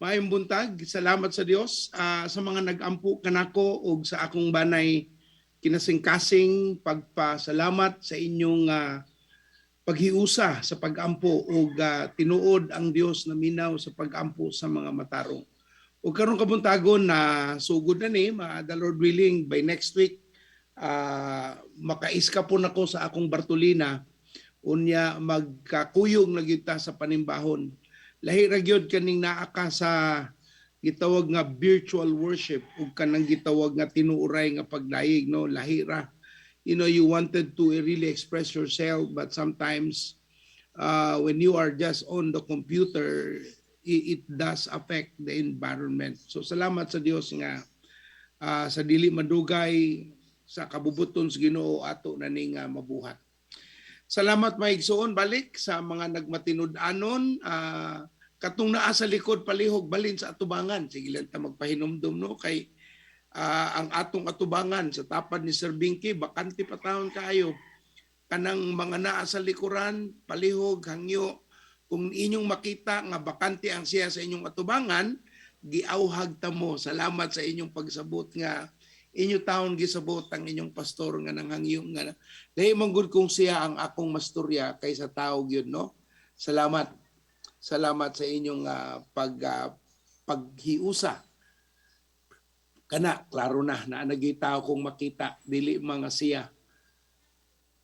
Maayong buntag, salamat sa Dios sa mga nag-ampo kanako ug sa akong banay, kinasingkasing pagpasalamat sa inyong paghiusa sa pag-ampo ug tinuod ang Dios na minaw sa pag-ampo sa mga matarong. Ug karong kabuntagon na sugod na ni, the Lord willing, by next week makaiska po nako sa akong Bartolina, unya magkakuyog na gyud ta sa panimbahon. Lahi ra gyud kaning naa ka sa gitawag nga virtual worship ug kanang gitawag nga tinuoray nga pagdayeg, no? Lahi ra. You wanted to really express yourself, but sometimes when you are just on the computer, it does affect the environment. So salamat sa Dios nga sa dili madugay, sa kabubuton sa Ginoo, ato na ning mabuhat. Salamat, mga igsoon, balik sa mga nagmatinud-anon. Katong naa sa likod, palihog balin sa atubangan. Sige lang ta magpahinumdum, no, kay ang atong atubangan sa tapad ni Sir Binky bakante pa taon kaayo. Kanang mga naa sa likuran, palihog hangyo, kung inyong makita nga bakante ang siya sa inyong atubangan, giawhag ta mo. Salamat sa inyong pagsabot nga inyo taon gisabot ang inyong pastor nga nanghangyo nga lahi man gud kung siya ang akong mastorya kaysa tao gyud, no? Salamat, salamat sa inyong paghiusa. Kana klaro na naa na tao kung makita dili mga siya.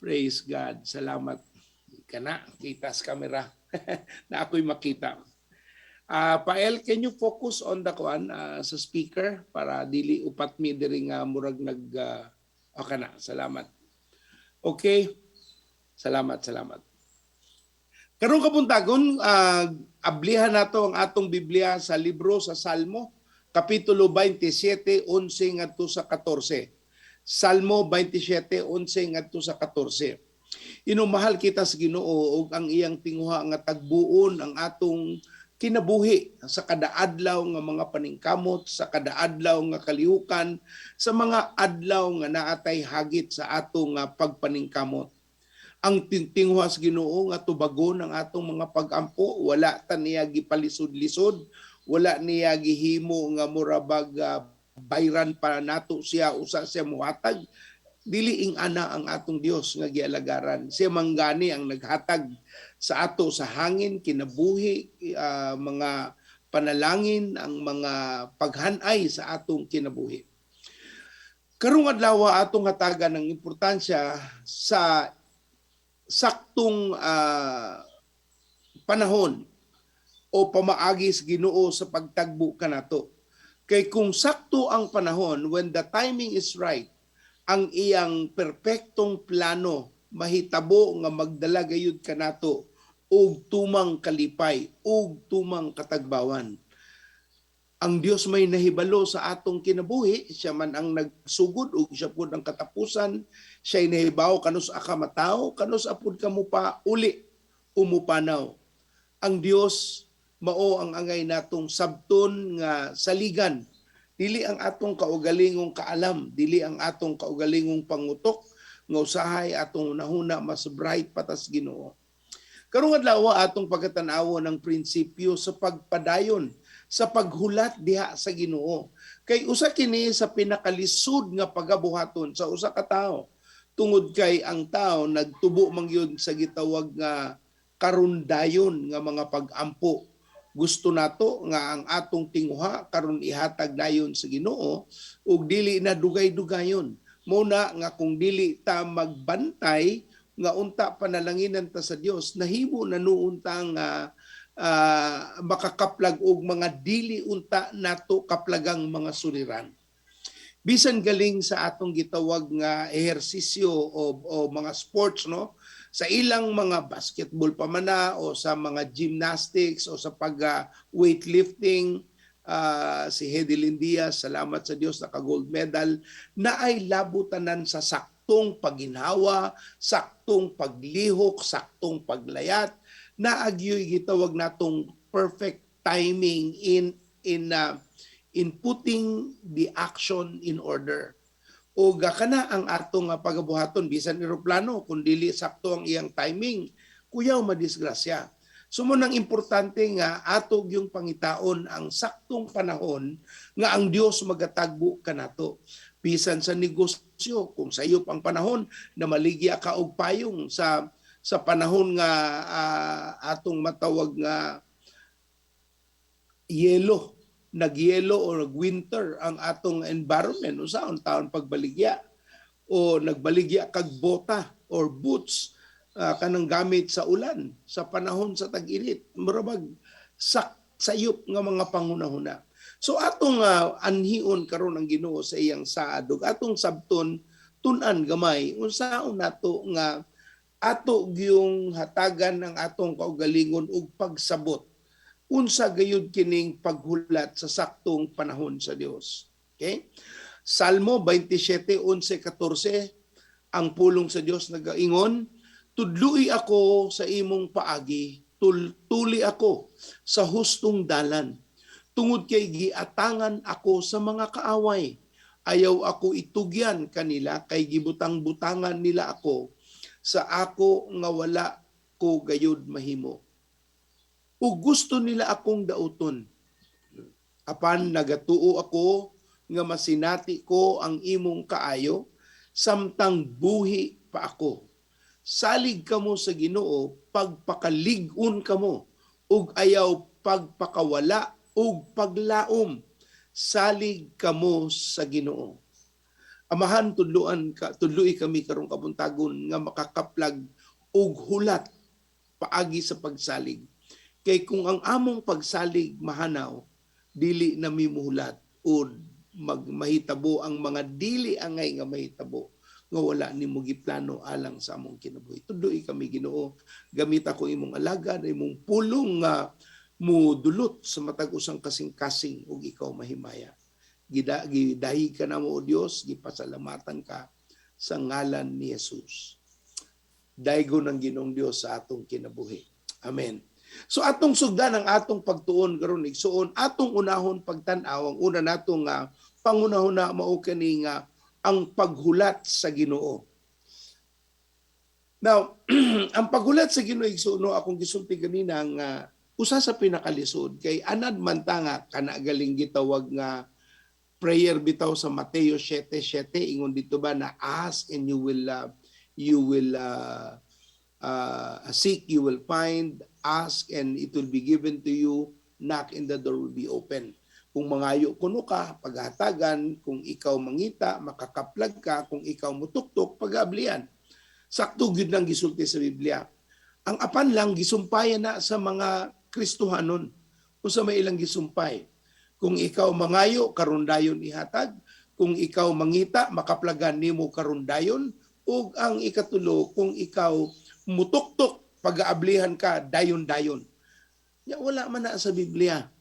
Praise God. Salamat. Kana kita sa camera na ako'y makita. Pael, can you focus on the kuan sa speaker para dili upat mi diri nga murag nag okay na, salamat. Okay. Salamat, salamat. Karong kabuntagon, ablihan nato ang atong Biblia sa libro sa Salmo, kapitulo 27, 11 ngadto sa 14. Salmo 27, 11 ngadto sa 14. Mahal kita sa Ginoo ug ang iyang tinguha nga tagbuon ang atong kinabuhi sa kada adlaw nga mga paningkamot, sa kada adlaw nga kalihukan, sa mga adlaw nga naatay hagit sa atong pagpaningkamot. Ang tinguha sa Ginoo nga tubagon ang atong mga pagampo, wala ta niya gipalisod-lisod, wala niya gihimo nga murabag bayran pa nato siya usa siya muhatag. Dili ing ana ang atong Dios nga gialagaran. Siya manggani ang naghatag sa ato sa hangin, kinabuhi, mga panalangin, ang mga paghanay sa atong kinabuhi. Karong adlaw, atong hatagan ng importansya sa saktong panahon o pamaagi sa Ginoo sa pagtagbo kanato. Kay kung sakto ang panahon, when the timing is right, ang iyang perpektong plano mahitabo nga magdala gayud kanato og tumang kalipay ug tumang katagbawan. Ang Dios may nahibalo sa atong kinabuhi, siya man ang nagsugod ug siya pud ang katapusan, siya nahibaw kanus-a ka matawo, kanus-a pud ka mupauli o mupanaw. Ang Dios mao ang angay natong sabton nga saligan. Dili ang atong kaugalingong kaalam, dili ang atong kaugalingong pangutok nga usahay atong nahuna mas bright pa tas Ginoo. Karong adlaw, atong pagkatan-awon ng prinsipyo sa pagpadayon sa paghulat diha sa Ginoo. Kay usa kini sa pinakalisod nga pagabuhaton sa usa ka tawo. Tungod kay ang tao nagtubo man gyud sa gitawag nga karundayon nga mga pag-ampo. Gusto nato nga ang atong tinguha karon ihatag dayon sa Ginoo ug dili na dugay-dugayon. Mao na nga kung dili ta magbantay nga unta panalanginan ta sa Dios, nahimo na nuon ta nga makakaplag og mga dili unta nato kaplagang mga suliran. Bisan galing sa atong gitawag nga ehersisyo o mga sports, no, sa ilang mga basketball pa man na o sa mga gymnastics o sa pag weightlifting, si Hidilyn Diaz, salamat sa Dios, naka gold medal na ay labutanan sa saktong paginhawa, saktong paglihok, saktong paglayat, na agyoy gitawag natong perfect timing in putting the action in order. O kana ang atong pagabuhaton, bisan eroplano, kung dili sakto ang iyang timing, kuyaw madisgrasya. So mao nang importante nga ato gyung pangitaon ang saktong panahon nga ang Dios magatagbo kanato. Bisan sa negosyo, kung sa iyo pang panahon na maligya ka og payong sa panahon nga atong matawag nga yelo, nagyelo o nagwinter ang atong environment, unsaon taon pagbaligya? O nagbaligya kag bota or boots, kanang gamit sa ulan sa panahon sa tag-init, murag sayop nga mga panghunahuna. So atong anhion karon ang Ginoo sa iyang saad ug atong sabton tun-an gamay unsaon nato nga ato gyung hatagan ang atong kaugalingon og pagsabot unsa gayud kining paghulat sa saktong panahon sa Dios. Okay? Salmo 27:11-14, ang pulong sa Dios nagaingon, "Tudlui ako sa imong paagi, tuli ako sa hustong dalan. Tungod kay giatangan ako sa mga kaaway. Ayaw ako itugyan kanila kay gibutang-butangan nila ako sa ako nga wala ko gayud mahimo. O gusto nila akong dauton. Apan nagatuo ako nga masinati ko ang imong kaayo samtang buhi pa ako. Salig kamo sa Ginoo, pagpakalig-on kamo ug ayaw pagpakawala ug paglaom. Salig kamo sa Ginoo." Amahan, tudluan ka, tudlui kami karong kabuntagon nga makakaplag og hulat paagi sa pagsalig. Kay kung ang among pagsalig mahanaw, dili na mi muhulat o magmahitabo ang mga dili angay nga mahitabo nga wala nimo giplano alang sa among kinabuhi. Tudloi kami, Ginoo, gamit ako imong alagad, imong pulong nga mudulot sa matag usang kasing-kasing ug ikaw mahimaya. Gidahi ka namo, o Dios, gipasalamatan ka sa ngalan ni Jesus. Daygon ang Ginoong Dios sa atong kinabuhi. Amen. So atong sugdan ang atong pagtuon karon, igsuon, atong unahon pagtan-aw ang una natong pangunahuna, mao kani nga ang paghulat sa Ginoo. Now, ang paghulat sa Ginoo, igsuon, no, akong gisulti ganina nga usa sa pinakalisod kay anad man ta nga kana galing gitawag nga prayer bitaw sa Mateo 7:7, ingon dito ba na ask and you will seek, you will find, ask and it will be given to you, knock and the door will be open. Kung mangayo kuno ka, paghatagan, kung ikaw mangita, makakaplag ka, kung ikaw mutuktok, pag-ablian. Sakto gyud nang gisulti sa Biblia. Ang apan lang gisumpayan na sa mga Kristohanon. Unsa may ilang gisumpay? Kung ikaw mangayo, karon dayon ihatag. Kung ikaw mangita, makaplagan nimo karon dayon. Ug ang ikatulo, kung ikaw mutuktok, pag-aablihan ka dayon-dayon. Ya, wala man na sa Biblia.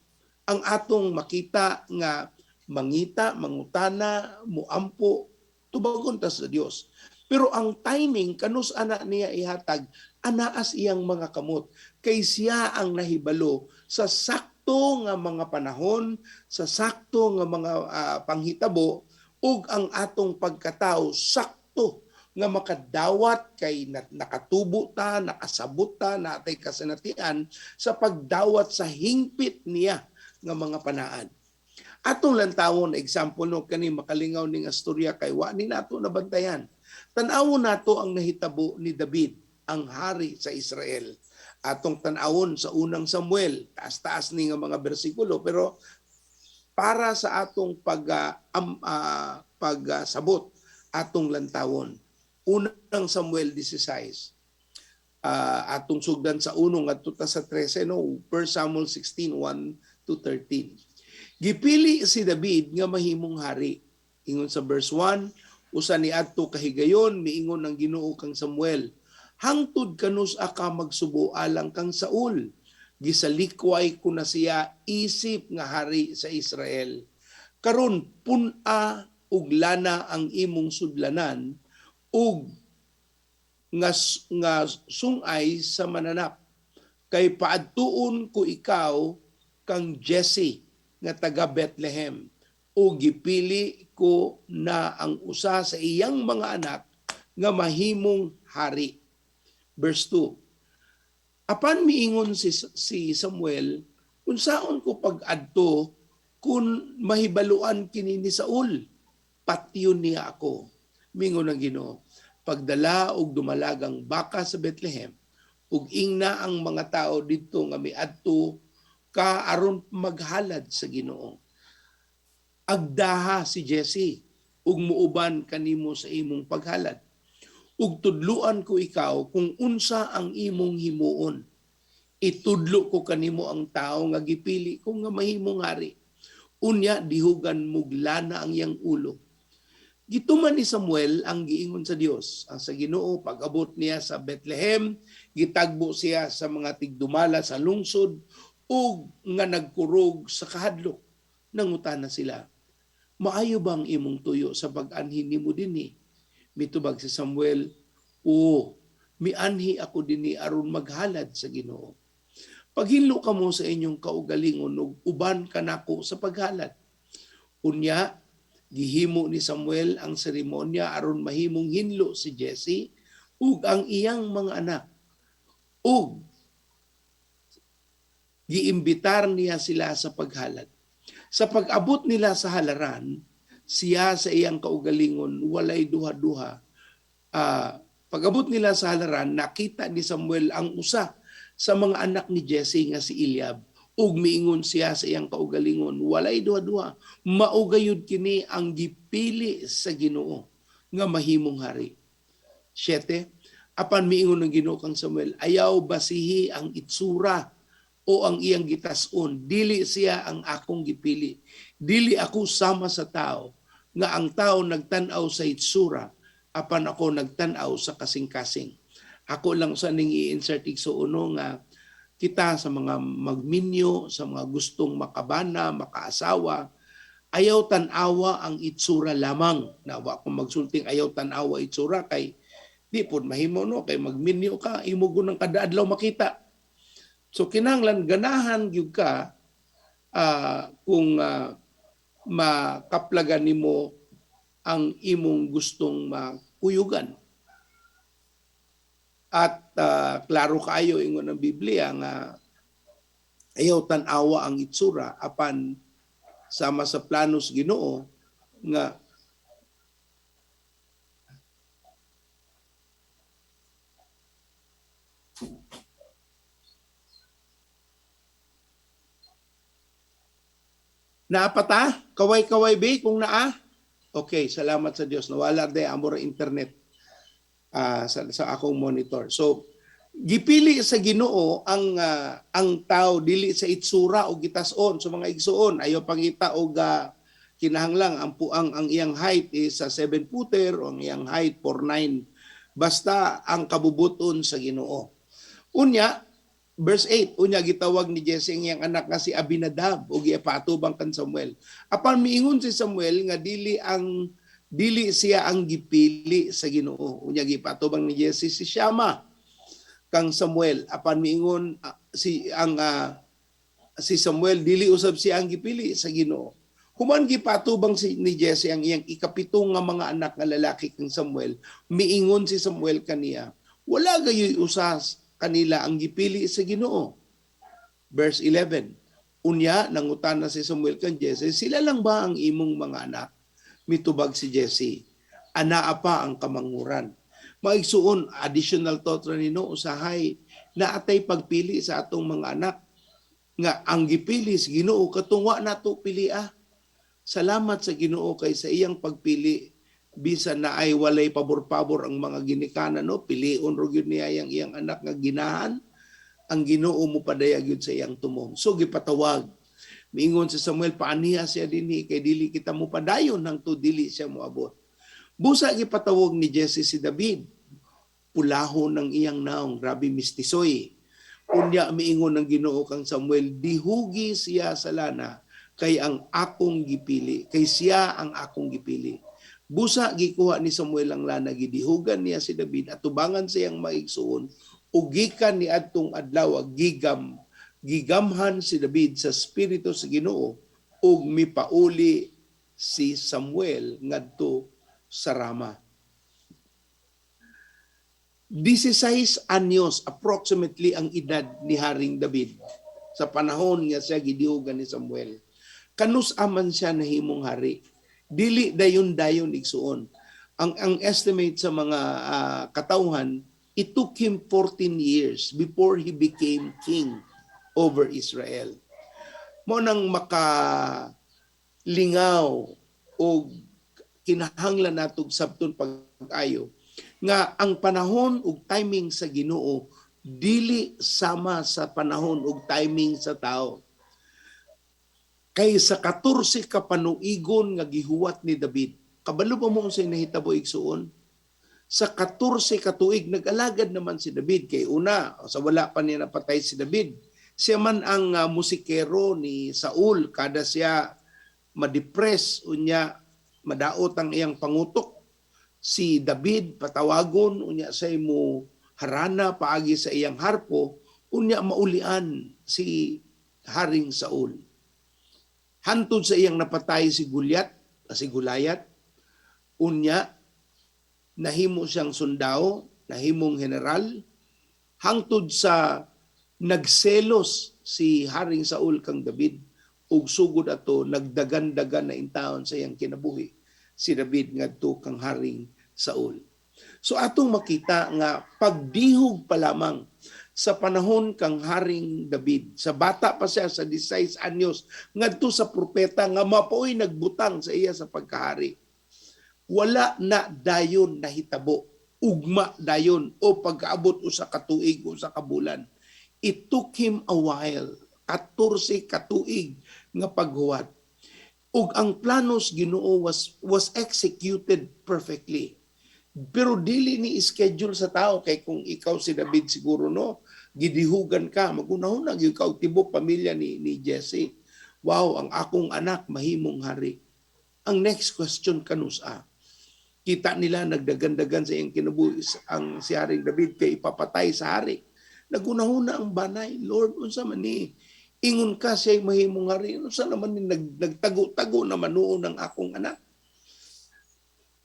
Ang atong makita nga mangita, mangutana, muampo, tubagon ta sa Dios. Pero ang timing kanus ana niya ihatag, anaas iyang mga kamot kay siya ang nahibalo sa sakto nga mga panahon, sa sakto nga mga panghitabo ug ang atong pagkatao sakto nga makadawat kay nakatubo ta, nakasabot ta, natay kasanatian sa pagdawat sa hingpit niya nga mga panaad. Atong lantawon example, no, kani makalingaw ning istorya kay wa ni nato nabantayan. Tan-awon nato ang nahitabo ni David, ang hari sa Israel. Atong tan-awon sa Unang Samuel, taas-taas ni nga mga bersikulo, pero para sa atong pagsabot atong lantawon. Unang Samuel 16. Atong sugdan sa uno ngadto ta sa 13, no, 1 Samuel 16:1 to 13. Gipili si David nga mahimong hari. Ingon sa verse 1, usa ni adto kahigayon miingon ang Ginoo kang Samuel, "Hangtod kanus ka magsubo alang kang Saul? Gisalikway ko na siya isip nga hari sa Israel. Karon pun-a og lana ang imong sudlanan ug nga sungay sa mananap. Kay paadtuon ko ikaw kang Jesse nga taga Bethlehem o gipili ko na ang usa sa iyang mga anak nga mahimong hari." Verse 2. Apan miingon si Samuel, unsaon ko pag-adto kung mahibaluan kini ni Saul? Patyon niya ako. Mingon ang Ginoo, pagdala og dumalagang baka sa Bethlehem, ug ingna ang mga tao didto nga miadto ka aron maghalad sa Ginoo. Agdaha si Jesse ug muuban kanimo sa imong paghalad. Ug tudluan ko ikaw kung unsa ang imong himuon. Itudlo ko kanimo ang tao nga gipili ko nga mahimong hari. Unya dihugan mog lana ang iyang ulo. Gituman ni Samuel ang giingon sa Dios. Ang sa Ginoo, pag-abot niya sa Bethlehem, gitagbo siya sa mga tigdumala sa lungsod ug nga nagkurog sa kahadlok. Nangutana sila, maayo bang imong tuyo sa pag-anhi nimo dinhi? Mitubag si Samuel, oo, mianhi ako dinhi aron maghalad sa Ginoo. Paghinlo kamo sa inyong kaugalingon ug uban kanako sa paghalad. Unya, gihimo ni Samuel ang seremonya aron mahimong hinlo si Jesse ug ang iyang mga anak. Ug giimbitar niya sila sa paghalad. Sa pag-abot nila sa halaran, siya sa iyang kaugalingon walay duha-duha. Pag-abot nila sa halaran, nakita ni Samuel ang usa sa mga anak ni Jesse nga si Eliab. Ug miingon siya sa iyang kaugalingon, walay duha-duha, mao gayud kini ang gipili sa Ginoo nga mahimong hari. 7. Apan miingon ng Ginoo kang Samuel, ayaw basihi ang itsura o ang iyang gitas-on, dili siya ang akong gipili. Dili ako sama sa tao, nga ang tao nagtan-aw sa itsura, apan ako nagtan-aw sa kasing-kasing. Ako lang sa ning i-insert igsuono nga kita sa mga magminyo, sa mga gustong makabana, makaasawa, ayaw tan-awa ang itsura lamang. Nawa kung magsulting ayaw tan-awa itsura kay di pod mahimo no, kay magminyo ka imo gunang kada adlaw makita. So kinahanglan ganahan gyud ka kung makaplagan nimo ang imong gustong makuyugan. At klaro kaayo ingon ang Biblia nga ayaw tan-awa ang itsura apan sama sa planos Ginoo nga naapata, kaway-kaway be kung naa. Okay, salamat sa Dios. Nawala de amor internet sa akong monitor. So gipili sa Ginoo ang tao dili sa itsura o gitas-on sa mga igsuon. Ayaw pangita og kinahanglan ang puang ang iyang height is sa 7 footer o ang iyang height 4'9. Basta ang kabubuton sa Ginoo. Unya, verse 8, unya gitawag ni Jesse ang iyang anak nga si Abinadab ug gipatubang kan Samuel. Apan miingon si Samuel nga dili siya ang gipili sa Ginoo. Unya gipatubang ni Jesse si Shama kang Samuel. Apan miingon si Samuel dili usab siya ang gipili sa Ginoo. Human gipatubang ni Jesse ang iyang ikapito nga mga anak nga lalaki kang Samuel. Miingon si Samuel kaniya, wala gayoy usas kanila ang gipili sa Ginoo. Verse 11. Unya nangutana si Samuel kan Jesse, sila lang ba ang imong mga anak? Mitubag si Jesse, anaa pa ang kamanguran. Maigsuon, additional thought ra nino, usahay naatay pagpili sa atong mga anak nga ang gipili sa Ginoo katong wa nato pilia. Salamat sa Ginoo kay sa iyang pagpili bisan na ay walay pabor-pabor ang mga ginikanan, no, pilion ro gyud niya yang iyang anak nga ginahan, ang Ginoo mo padayag gyud sa iyang tumong. So gipatawag. Miingon si Samuel, paaniha siya dinhi kay dili kita mo padayon hangtod dili siya moabot. Busa gipatawag ni Jesse si David. Pulahon ang iyang naong, grabe mistisoy. Unya miingon ang Ginoo kang Samuel, dihugi siya sa lana kay ang akong gipili, kay siya ang akong gipili. Busa gikuha ni Samuel ang lana, gidihugan niya si David at tubangan siyang maigsuon ug gikan ni adtong adlaw gigamhan si David sa spirito sa Ginoo ug mipauli si Samuel ngadto sa Rama. 16 anyos approximately ang edad ni Haring David sa panahon nga siya gidihugan ni Samuel. Kanus aman siya nahimong hari? Dili dayon-dayon, igsuon. Ang estimate sa mga katawhan, it took him 14 years before he became king over Israel. Mao nang makalingaw o kinahanglan natog sabton pag-ayo nga ang panahon ug timing sa Ginoo dili sama sa panahon ug timing sa tao. Kay sa 14 ka panuigon nga gihuwat ni David, kabalo ba mo unsay nahitabo, igsuon? Sa 14 ka tuig nag-alagad naman si David, kay una sa wala pa niya napatay si David, siya man ang musikero ni Saul. Kada siya ma-depress, unya madaot ang iyang pangutok, si David patawagon, unya sa mo harana paagi sa iyang harpo, unya maulian si Haring Saul. Hantod sa iyang napatay si Goliath, unya nahimo siyang sundao, nahimong general, hangtod sa nagselos si Haring Saul kang David ug sugod ato nagdagan-dagan na intawon sa iyang kinabuhi si David ngadto kang Haring Saul. So atong makita nga pagdihog pa lamang sa panahon kang Haring David, sa bata pa siya sa 16 anyos, ngadto sa propeta nga mapoy nagbutang sa iya sa pagkahari. Wala na dayon nahitabo, ugma dayon o pagkaabot usa ka tuig o usa ka bulan. It took him a while, 14 ka tuig nga paghuwat. Ug ang planos Ginoo was executed perfectly. Pero dili ni schedule sa tao, kay kung ikaw si David siguro, no, gidihugan ka, magunahuna gyud ka og tibok pamilya ni Jesse. "Wow, ang akong anak mahimong hari." Ang next question, kanusa? Kita nila nagdagan-dagan sa iyang kinabuhi ang si Haring David kay ipapatay sa hari. Nagunahuna ang banay, "Lord, unsa man ni? Ingon ka siya mahimong hari. Unsa naman ni nagtago-tago naman noon ang akong anak?"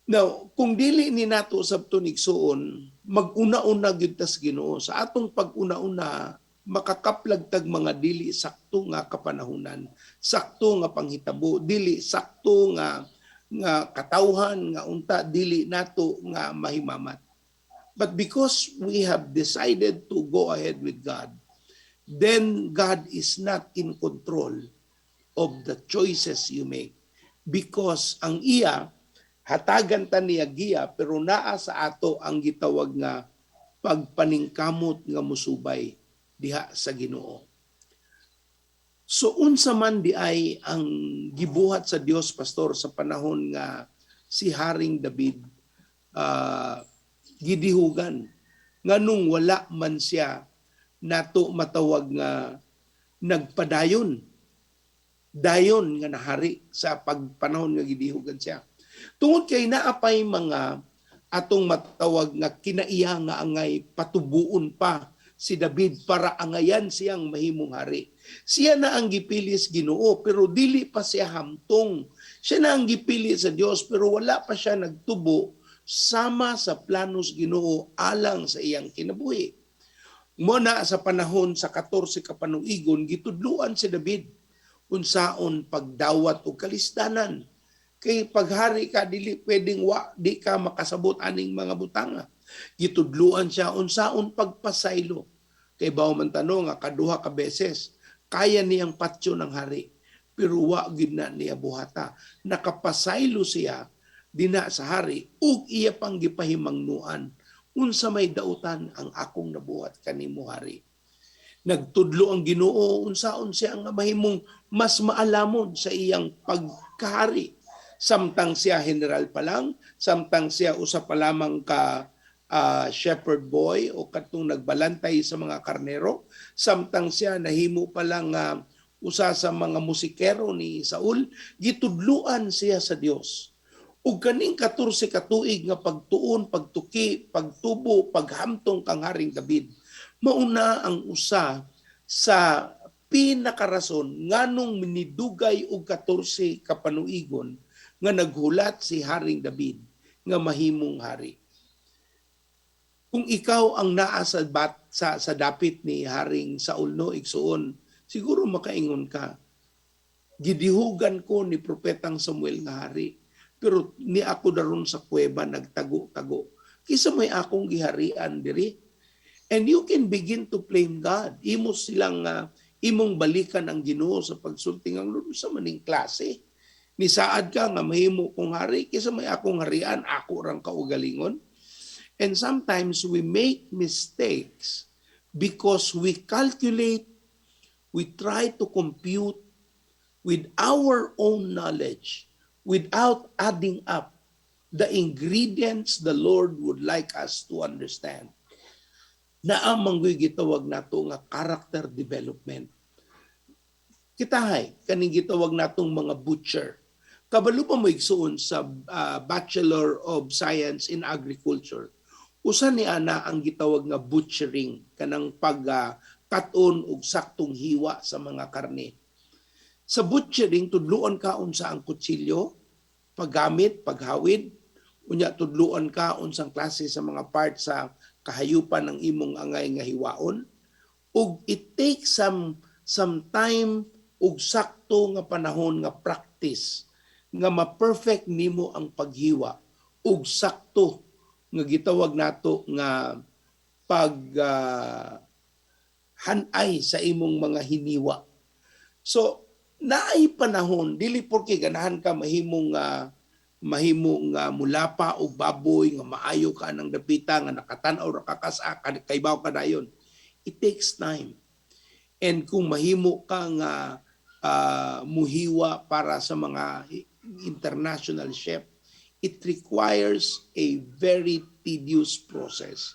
Now, kung dili ni nato sabton, igsuon, mag-una-una gyud tas Ginoo. Sa atong pag-una-una, makakaplag tag mga dili sakto nga kapanahunan, sakto nga panghitabo, dili sakto nga katawhan nga unta dili nato nga mahimamat. But because we have decided to go ahead with God, then God is not in control of the choices you make. Because ang iya, hatagan ta niya giya, pero naa sa ato ang gitawag nga pagpaningkamot nga musubay diha sa Ginoo. So unsa man di ay ang gibuhat sa Dios, pastor, sa panahon nga si Haring David gidihugan, nganong wala man siya nato matawag nga nagpadayon dayon nga nahari sa pagpanahon nga gidihugan siya? Tungod kay naapay mga atong matawag nga kinaiya nga angay patubuon pa si David para angayan siyang mahimong hari. Siya na ang gipili sa Ginoo pero dili pa siya hamtong. Siya na ang gipili sa Dios pero wala pa siya nagtubo sama sa planos Ginoo alang sa iyang kinabuhi. Mao na sa panahon sa 14 ka panuigon, gitudluan si David unsaon pagdawat og kalisdanan. Kay paghari ka, dili pwedeng wa di ka makasabot aning mga butanga. Gitudluan siya unsaon pagpasaylo. Kay bawo man tanong nga kaduha ka beses kaya niyang patyo ng hari pero wa gid na niya buhata. Nakapasaylo siya dina sa hari ug iya pang gipahimangnuan, "Unsa may dautan ang akong nabuhat kanimo, hari?" Nagtudlo ang Ginoo unsaon siya nga mahimong mas maalamon sa iyang pagkahari. Samtang siya general pa lang, samtang siya usa pa lamang ka shepherd boy o katong nagbalantay sa mga karnero, samtang siya nahimo pa lang usa sa mga musikero ni Saul, gitudluan siya sa Dios. Ug kaning 14 ka tuig nga pagtuon, pagtuki, pagtubo, paghamtong kang Haring David, mauna ang usa sa pinakarason nganong minidugay og 14 ka panuigon nga naghulat si Haring David nga mahimong hari. Kung ikaw ang naa sa bat, sa dapit ni Haring Saul, no, igsuon, siguro makaingon ka, "Gidihugan ko ni Propetang Samuel nga hari, pero ni ako daron sa kuweba nagtago-tago. Kisa may akong giharian diri?" And you can begin to blame God. Imo silang imong balikan ang Ginoo sa pagsulti ang Lord sa maning klase. Nisaad ka nga mahimo kong hari, kisa may akong harian, ako rang kaugalingon. And sometimes we make mistakes because we calculate, we try to compute with our own knowledge without adding up the ingredients the Lord would like us to understand. Naa man guy gitawag nato nga character development. Kitahay, kaning gitawag natong mga butcher. Kabalo pa mo, igsuon, sa Bachelor of Science in Agriculture, usa ni ana ang gitawag nga butchering, kanang pag kat-on og saktong hiwa sa mga karne. Sa butchering, tudluan ka unsa ang kutsilyo, paggamit, paghawid, unya tudluan ka unsang klase sa mga parts sa kahayupan ng imong angay nga hiwaon, ug it takes some time ug sakto nga panahon nga practice nga ma-perfect nimo ang paghiwa ug sakto nga gitawag nato nga pag hanay sa imong mga hiniwa. So naay panahon, dili porke ganahan ka mahimong mahimo nga mulapa og baboy nga maayo ka ng dapita nga nakatan-aw ra ka kasa kaybaw ka dayon. It takes time. And kung mahimo ka nga muhiwa para sa mga international chef, it requires a very tedious process.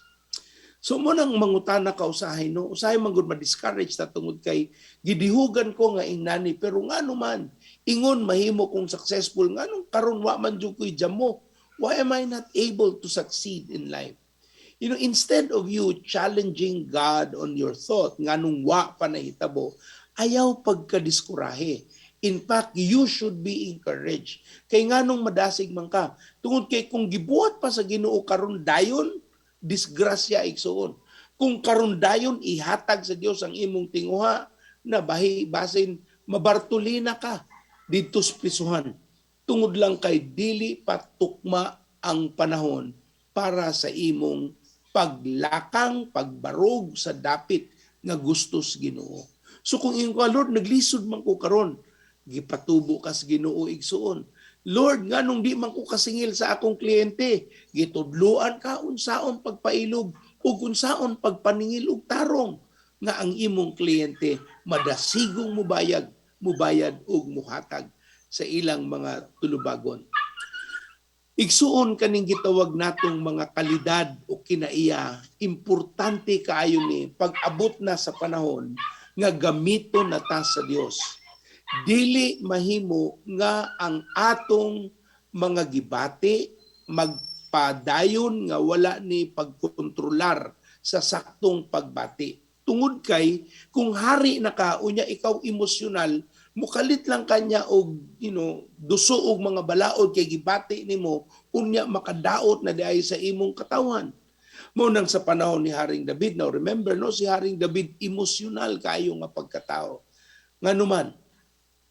So mo nang mangutana ka usahay, no, usahay man gud ma-discourage ta tungod kay gidihugan ko nga ingnani, pero ngano man ingon mahimo kong successful, nganong karon wa man jud ko'y jamo? Why am I not able to succeed in life? Instead of you challenging God on your thought nganong wa pa nahitabo, ayaw pagkadiskurahe. In fact, you should be encouraged. Kay nganong madasig man ka? Tungod kay kung gibuhat pa sa Ginoo karon dayon, disgrasya, igsuon. Kung karon dayon ihatag sa Dios ang imong tinguha na bahi basin mabartulina ka didto sa prisuhan. Tungod lang kay dili pa tukma ang panahon para sa imong paglakang, pagbarog sa dapit nga gusto sa Ginoo. So kung ingon ka, "Lord, naglisod man ko karon," gipatubo ka sa Ginoo, igsuon. "Lord, nganong di man ko kasingil sa akong kliyente?" Gitudluan ka unsaon pagpailog ug unsaon pagpaningil og tarong nga ang imong kliyente madasigong mubayad ug muhatag sa ilang mga tulubagon. Igsuon, kaning gitawag natong mga kalidad o kinaiya, importante kaayo ni pag-abot na sa panahon nga gamiton na ta sa Dios. Dili mahimo nga ang atong mga gibati magpadayon nga wala ni pagkontrolar sa saktong pagbati. Tungod kay kung hari na ka unya ikaw emosyonal, mukalit lang kanya og duso og mga balaod kay gibati nimo, unya makadaot na diay sa imong katawan. Mo nang sa panahon ni Haring David, now remember, no, si Haring David emosyonal kayo nga pagkatao. Nganuman,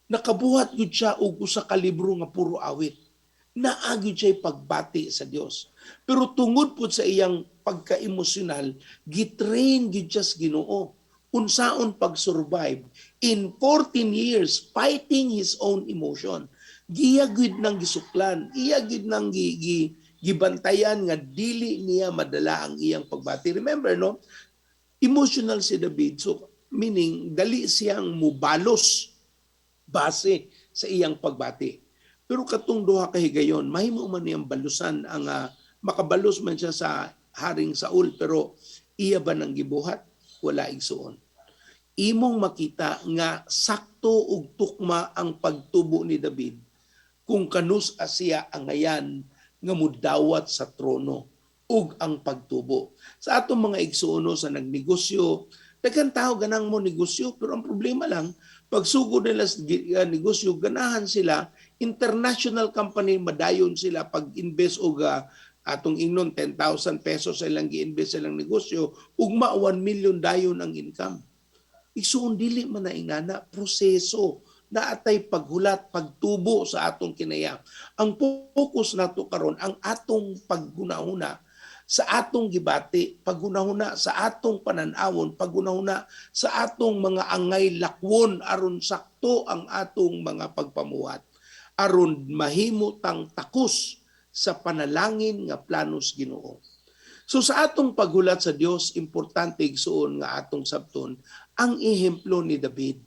nakabuhat gyud siya og usa ka libro nga puro awit. Naa gyud siya pagbati sa Dios. Pero tungod pud sa iyang pagka-emosyonal, gitrain gyud siya sa Ginoo unsaon pag-survive in 14 years fighting his own emotion. Giya gyud nang gisuklan, iya gyud nang gibantayan nga dili niya madala ang iyang pagbati. Remember, no? Emotional si David. So meaning dali siyang mubalos base sa iyang pagbati. Pero katong duha ka higayon, mahimo man niyang balusan ang makabalos man siya sa Haring Saul, pero iya ba nang gibuhat? Wala, igsuon. Imong makita nga sakto ug tukma ang pagtubo ni David kung kanus siya angayan nga mudawat sa trono ug ang pagtubo. Sa atong mga igsuono sa nagnegosyo, daghan tao ganang mo negosyo, pero ang problema lang pagsugod nila sa negosyo, ganahan sila international company, madayon sila pag-invest og Atong ingnon 10,000 pesos sa ilang gi-invest sa ilang negosyo, ugma 1 million dayon ang income. Igsuon, dili man na ingana proseso naatay paghulat, pagtubo sa atong kinaya. Ang focus nato karon ang atong paggunahuna sa atong gibati, paggunahuna sa atong pananawon, paggunahuna sa atong mga angay lakwon aron sakto ang atong mga pagpamuhat. Aron mahimo tang takos sa panalangin nga planos Ginoo. So sa atong paghulat sa Dios, importante, igsuon, nga atong sabton ang ehemplo ni David.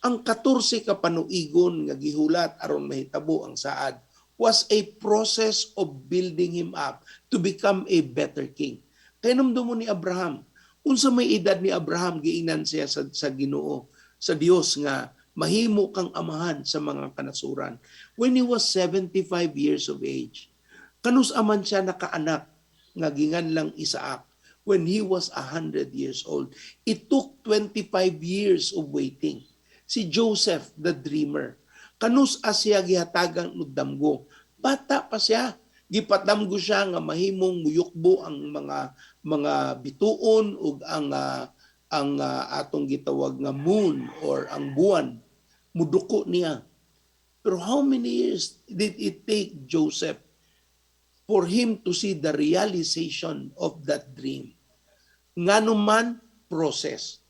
Ang 14 ka panuigon nga gihulat aron mahitabo ang saad was a process of building him up to become a better king. Kay mo ni Abraham, unsa may edad ni Abraham giingnan siya sa Ginoo, sa Dios nga mahimo kang amahan sa mga kanasuran? When he was 75 years of age. Kanus-a man siya nakaanak nga ginganlang Isaac? When he was 100 years old. It took 25 years of waiting. Si Joseph, the dreamer, kanus-a siya gihatagang og damgo? Bata pa siya. Gipatamgo siya nga mahimong muyukbo ang mga bituon ug ang atong gitawag nga moon or ang buwan muduko niya. Pero how many years did it take Joseph for him to see the realization of that dream? Ngano man, process.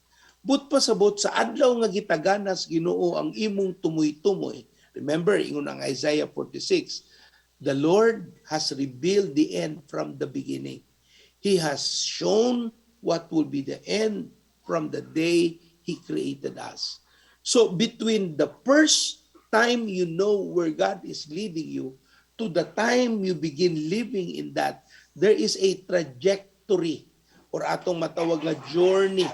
Buot pasabot, sa adlaw nga gitaganas Ginoo ang imong tumoy-tumoy. Remember, ingon ang Isaiah 46, "The Lord has revealed the end from the beginning. He has shown what will be the end from the day He created us." So between the first time you know where God is leading you to the time you begin living in that, there is a trajectory or atong matawag nga journey.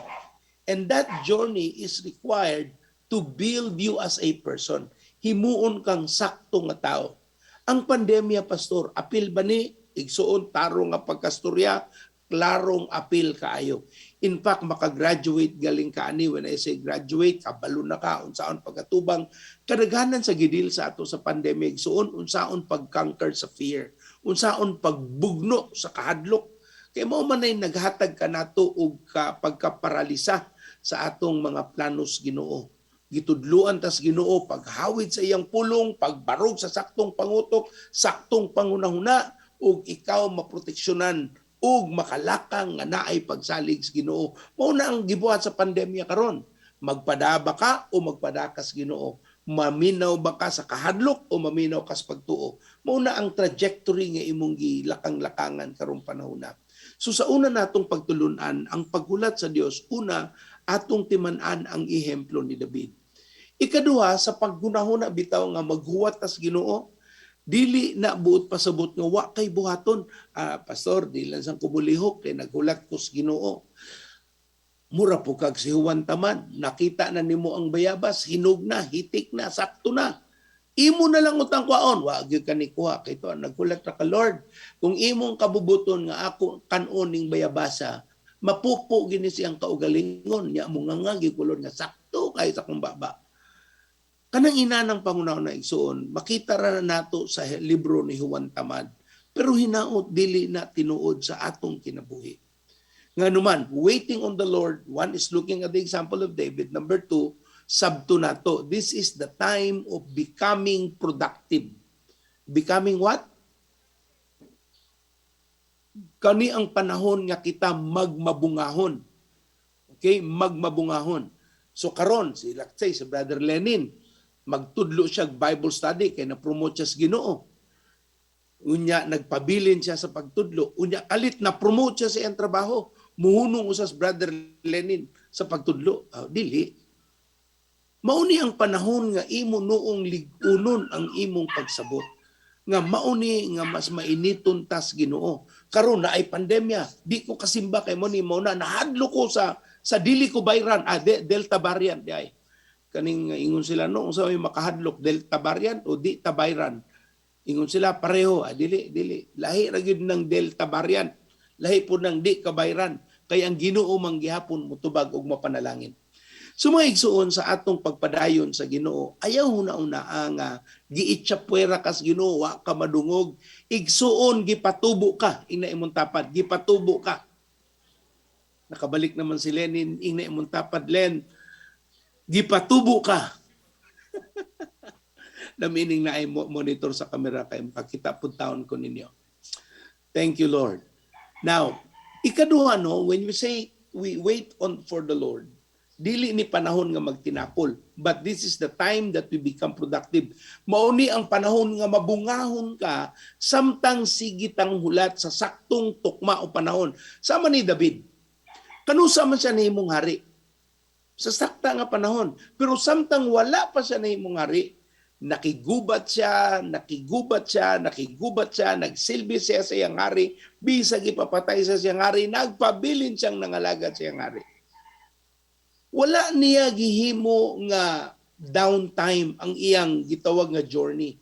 And that journey is required to build you as a person. Himuon kang sakto nga tao. Ang pandemya, pastor, apil ba ni? Igsuon, tarong nga pagkastorya, klarong apil kaayo. In fact, makagraduate galing ka ani. When I say graduate, kabalo na ka unsaon pagkatubang. Kadaghanan sa gi-deal sa ato sa pandemic, igsuon, unsaon pag-conquer sa fear, unsaon pagbugno sa kahadlok. Kay mao man ay naghatag kanato og ka, pagkaparalisa sa atong mga planos Ginoo. Gitudluan tas Ginoo paghawid sa iyang pulong, pagbarog sa saktong pangutok, saktong pangunahuna ug ikaw maproteksyonan ug makalakang nga naay pagsalig sa Ginoo. Mao na ang gibuhat sa pandemya karon. Magpadaba ka o magpadakas Ginoo? Maminaw ba ka sa kahadlok o maminaw ka sa pagtuo? Mao na ang trajectory nga imong gilakang-lakangan karong panahon na. So sa una natong pagtulunan, ang paghulat sa Dios, una, atong timan-an ang ehemplo ni David. Ikaduha, sa paggunahuna bitaw nga maghuwat tas Ginoo, dili na buot pasabot nga wa kay buhaton. "Ah, pastor, di lang sang kumulihok kay naghulat ko sa Ginoo." Mura po kag si Juan Tamad, nakita na nimo ang bayabas, hinog na, hitik na, sakto na. Imo na lang utang kwaon, wa gyud ka ni kuha kay to naghulat ra ka, "Lord, kung imong kabubuton nga ako kan-on ning bayabasa, mapupo gini siyang kaugalingon nya mo nga gyud kulon nga sakto kay sa akong baba." Kanang ina ng pangunaw na, igsuon, makita ra na nato sa libro ni Juan Tamad. Pero hinaot dili na tinuod sa atong kinabuhi. Nga naman, waiting on the Lord, one is looking at the example of David. Number two, sabto nato, this is the time of becoming productive. Becoming what? Kani ang panahon nga kita magmabungahon. Okay, magmabungahon. So karon si, let's say, si Brother Lenin, magtudlo siya og Bible study kay na-promote siya sa Ginoo. Unya nagpabilin siya sa pagtudlo. Unya kalit na promote siya sa iyang trabaho. Muhunong usas Brother Lenin sa pagtudlo. Ah, dili. Mauni ang panahon nga imo noong lig-unon ang imong pagsabot. Nga mauni nga mas mainiton tas Ginoo. Karon na ay pandemya, di ko kasimba kay mo ni mo na nahadlo ko sa dili ko bayran, Delta variant di ay. Kaning ingon sila no, unsa may makahadlok, Delta variant o di tabayran? Ingon sila pareho, dili dili. Lahi ra gyud ng Delta variant. Lahi po ng di kabayran. Kay ang Ginoo man gihapon mutubag og mapanalangin. So mga igsuon, sa atong pagpadayon sa Ginoo, ayaw huna-una nga giitsapwera kas Ginoo, wa ka madungog. Igsuon, gipatubo ka, ingna imong tapad, gipatubo ka. Nakabalik naman si Lenin, ingna imong tapad, Len, gipatubo ka. The meaning na ay monitor sa kamera kay makakita pud taon ko ninyo. Thank you, Lord. Now, ikaduha, no, when we say we wait on for the Lord, dili ni panahon nga magtinapol, but this is the time that we become productive. Mao ni ang panahon nga mabungahon ka samtang sige tang hulat sa saktong tukma o panahon. Sama ni David. Kanusa man siya nahimong hari? Sa sakta nga panahon. Pero samtang wala pa siya nahimong hari, nakigubat siya, nakigubat siya, nakigubat siya, nagsilbi siya sa iyang hari, bisag ipapatay siya sa iyang hari, nagpabilin siyang nangalagad sa iyang hari. Wala niya gihimo nga downtime ang iyang gitawag nga journey.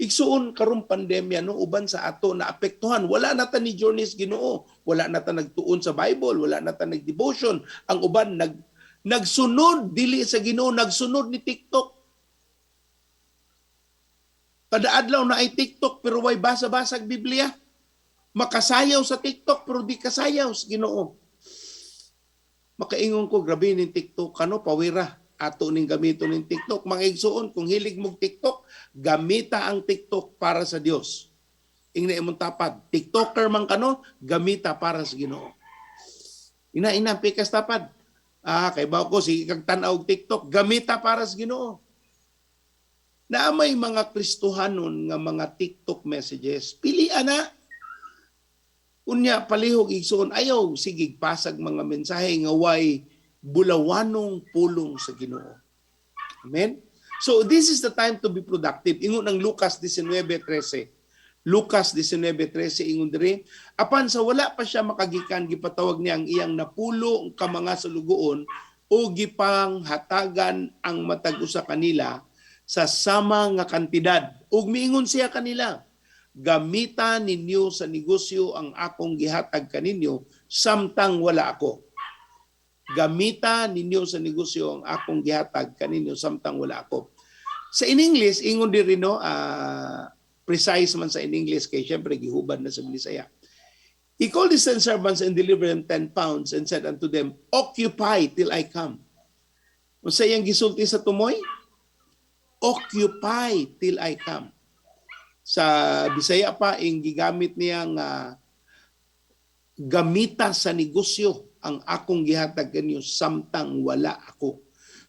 Igsuon, karong pandemya, no, uban sa ato na apektuhan, wala na ta ni journey sa Ginoo, wala na ta nagtuon sa Bible, wala na ta nag-devotion. Ang uban nagsunod dili sa Ginoo, nagsunod ni TikTok. Kada adlaw na ay TikTok pero way basa-basag Biblia. Makasayaw sa TikTok pero di kasayaw sa Ginoo. Makaingon ko, grabe ning TikTok kano, pawira ato ning gamito ning TikTok. Mga igsuon, kung hilig mong TikTok, gamita ang TikTok para sa Dios. Ingna imong tapad, TikToker man kano, gamita para sa Ginoo. Ina ina pikas tapad. Ah, kay ba ko sige kag tan-aw og TikTok, gamita para sa Ginoo. Na may mga Kristohanon nga mga TikTok messages. Pili ana. Unya palihog, igsuon, ayaw sige pasag mga mensahe nga way bulawanong pulong sa Ginoo. Amen. So this is the time to be productive. Ingon ang Lucas 19:13. Lucas 19:13, ingon diri, apan sa wala pa siya makagikan, gipatawag niya ang iyang 10 ka mga sulugoon o gipanghatagan ang matag usa kanila sa sama nga kantidad. Ug miingon siya kanila, "Gamita ninyo sa negosyo ang akong gihatag kaninyo samtang wala ako." Gamita ninyo sa negosyo ang akong gihatag kaninyo samtang wala ako. Sa in English, ingon diri, no, precise man sa in English kay syempre gihubad na sa Bisaya. He called his 10 servants and delivered them 10 pounds and said unto them, "Occupy till I come." Unsa iyang gisulti sa tumoy? "Occupy till I come." Sa Bisaya pa, ing gigamit niya nga gamita sa negosyo ang akong gihatag kanyo samtang wala ako.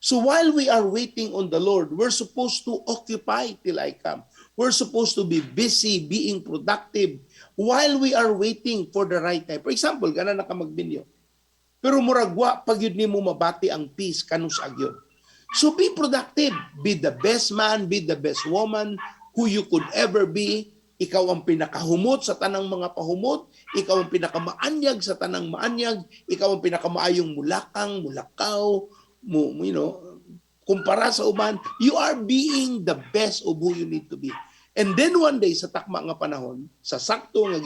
So while we are waiting on the Lord, we're supposed to occupy till I come. We're supposed to be busy being productive while we are waiting for the right time. For example, gana na ka magminyo. Pero murag wa pa gyud nimo mabati ang peace kanus-a gyud. So be productive. Be the best man, be the best woman who you could ever be. Ikaw ang pinakahumot sa tanang mga pahumot. Ikaw ang pinakamaanyag sa tanang maanyag. Ikaw ang pinakamaayong mulakang, mulakaw, mo, kumpara sa uban, you are being the best of who you need to be. And then one day, sa takma nga panahon, sa sakto nga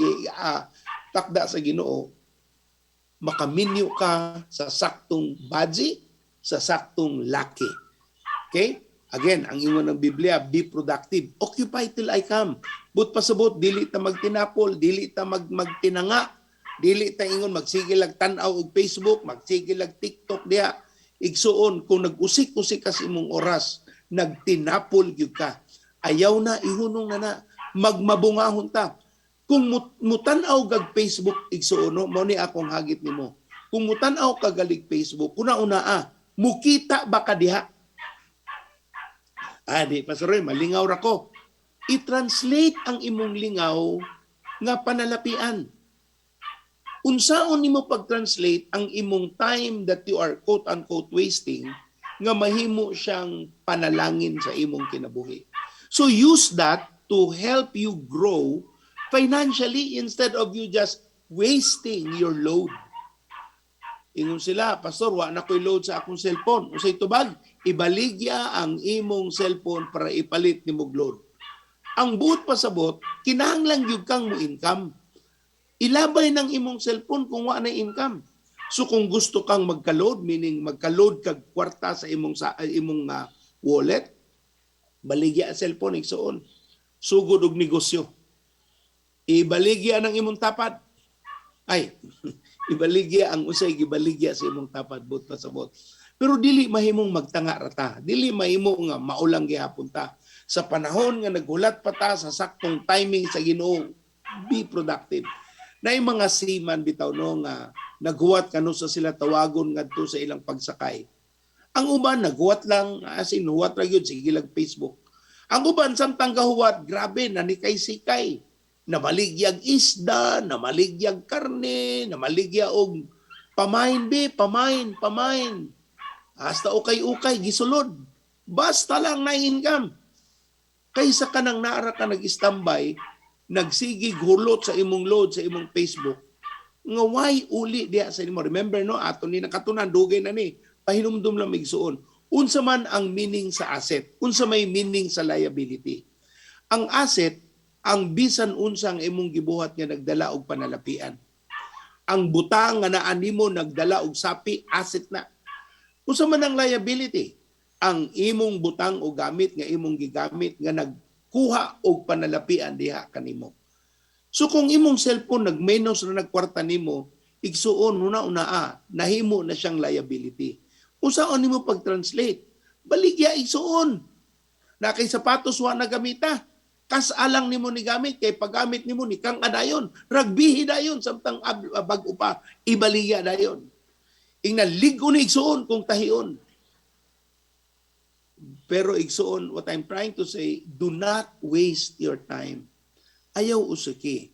takda sa Ginoo, makaminyo ka sa saktong baji, sa saktong laki. Okay? Again, ang ingon ng Biblia, be productive. Occupy till I come. But pasabot, dili ta magtinapol, dili ta magtinanga, dili ta ingon magsige lag tan-aw og Facebook, magsige lag TikTok diha. Igsuon, kung nag-usik-usik ka sa imong oras, nagtinapol gyud ka. Ayaw na, ihunong na na. Magmabungahon ta. Kung mutan-aw kag Facebook, igsuon, no, mao ni akong hagit nimo. Kung mutan-aw ka galig Facebook, kuna una mukita ba ka diha? Ah, di, Pastor Roy, malingaw ra ko. I-translate ang imong lingaw nga panalapian. Unsaon nimo pag-translate ang imong time that you are quote-unquote wasting nga mahimo siyang panalangin sa imong kinabuhi? So use that to help you grow financially instead of you just wasting your load. Ingon sila, "Pastor, wa na ko'y load sa akong cellphone." Unsay tubag? Ibaligya ang imong cellphone para ipalit nimo load. Ang buot pasabot, kinahanglan gyud kang mo income. Ilabay ng imong cellphone kung wa na income. So kung gusto kang magka-load, meaning magka-load kag kwarta sa imong wallet, baligya ang cellphone, igsuon. Sugod og negosyo. Ibaligya ang imong tapad. Ay, ibaligya ang unsay gibaligya sa imong tapad, buot pasabot. Pero dili mahimong magtanga ra ta. Dili mahimo nga maulang gihapon ta. Sa panahon nga naghulat pa ta sa saktong timing sa Ginoo, be productive. Naay mga seaman bitaw, no, nga naghuwat kanu sa sila tawagon ngadto sa ilang pagsakay. Ang uban naghuwat lang, as in huwat ra gyud, sige lag Facebook. Ang uban samtang gahuwat, grabe nanikay-sikay. Namaligyag isda, namaligyag karne, namaligya og pamain be, pamain, pamain. Hasta ukay-ukay gisulod. Basta lang na income. Kaysa kanang naara ka nag-standby, nagsigig hulot sa imong load sa imong Facebook, nga why uli diha sa imo? Remember, no, ato ni nakatunan, dugay na ni. Pahinumdum lang, igsuon. Unsa man ang meaning sa asset? Unsa may meaning sa liability? Ang asset, ang bisan unsang imong gibuhat nga nagdala og panalapian. Ang butang nga naa nimo nagdala og sapi, asset na. Unsa man ang liability? Ang imong butang o gamit nga imong gigamit nga nagkuha og panalapian diha kanimo. So kung imong cellphone nagmenos na nagkwarta nimo, igsuon, huna-una nahimo na siyang liability. Unsaon nimo pag-translate? Baligya, igsuon. Na kay sapatos wa na gamita. Kas-a lang nimo ni gamit kay paggamit nimo ni kang adayon. Ragbihi dayon samtang bag-o pa, ibaligya dayon. Ingna lig-o ni, igsuon, kung tahion. Pero igsuon, what I'm trying to say, do not waste your time. Ayaw usiki.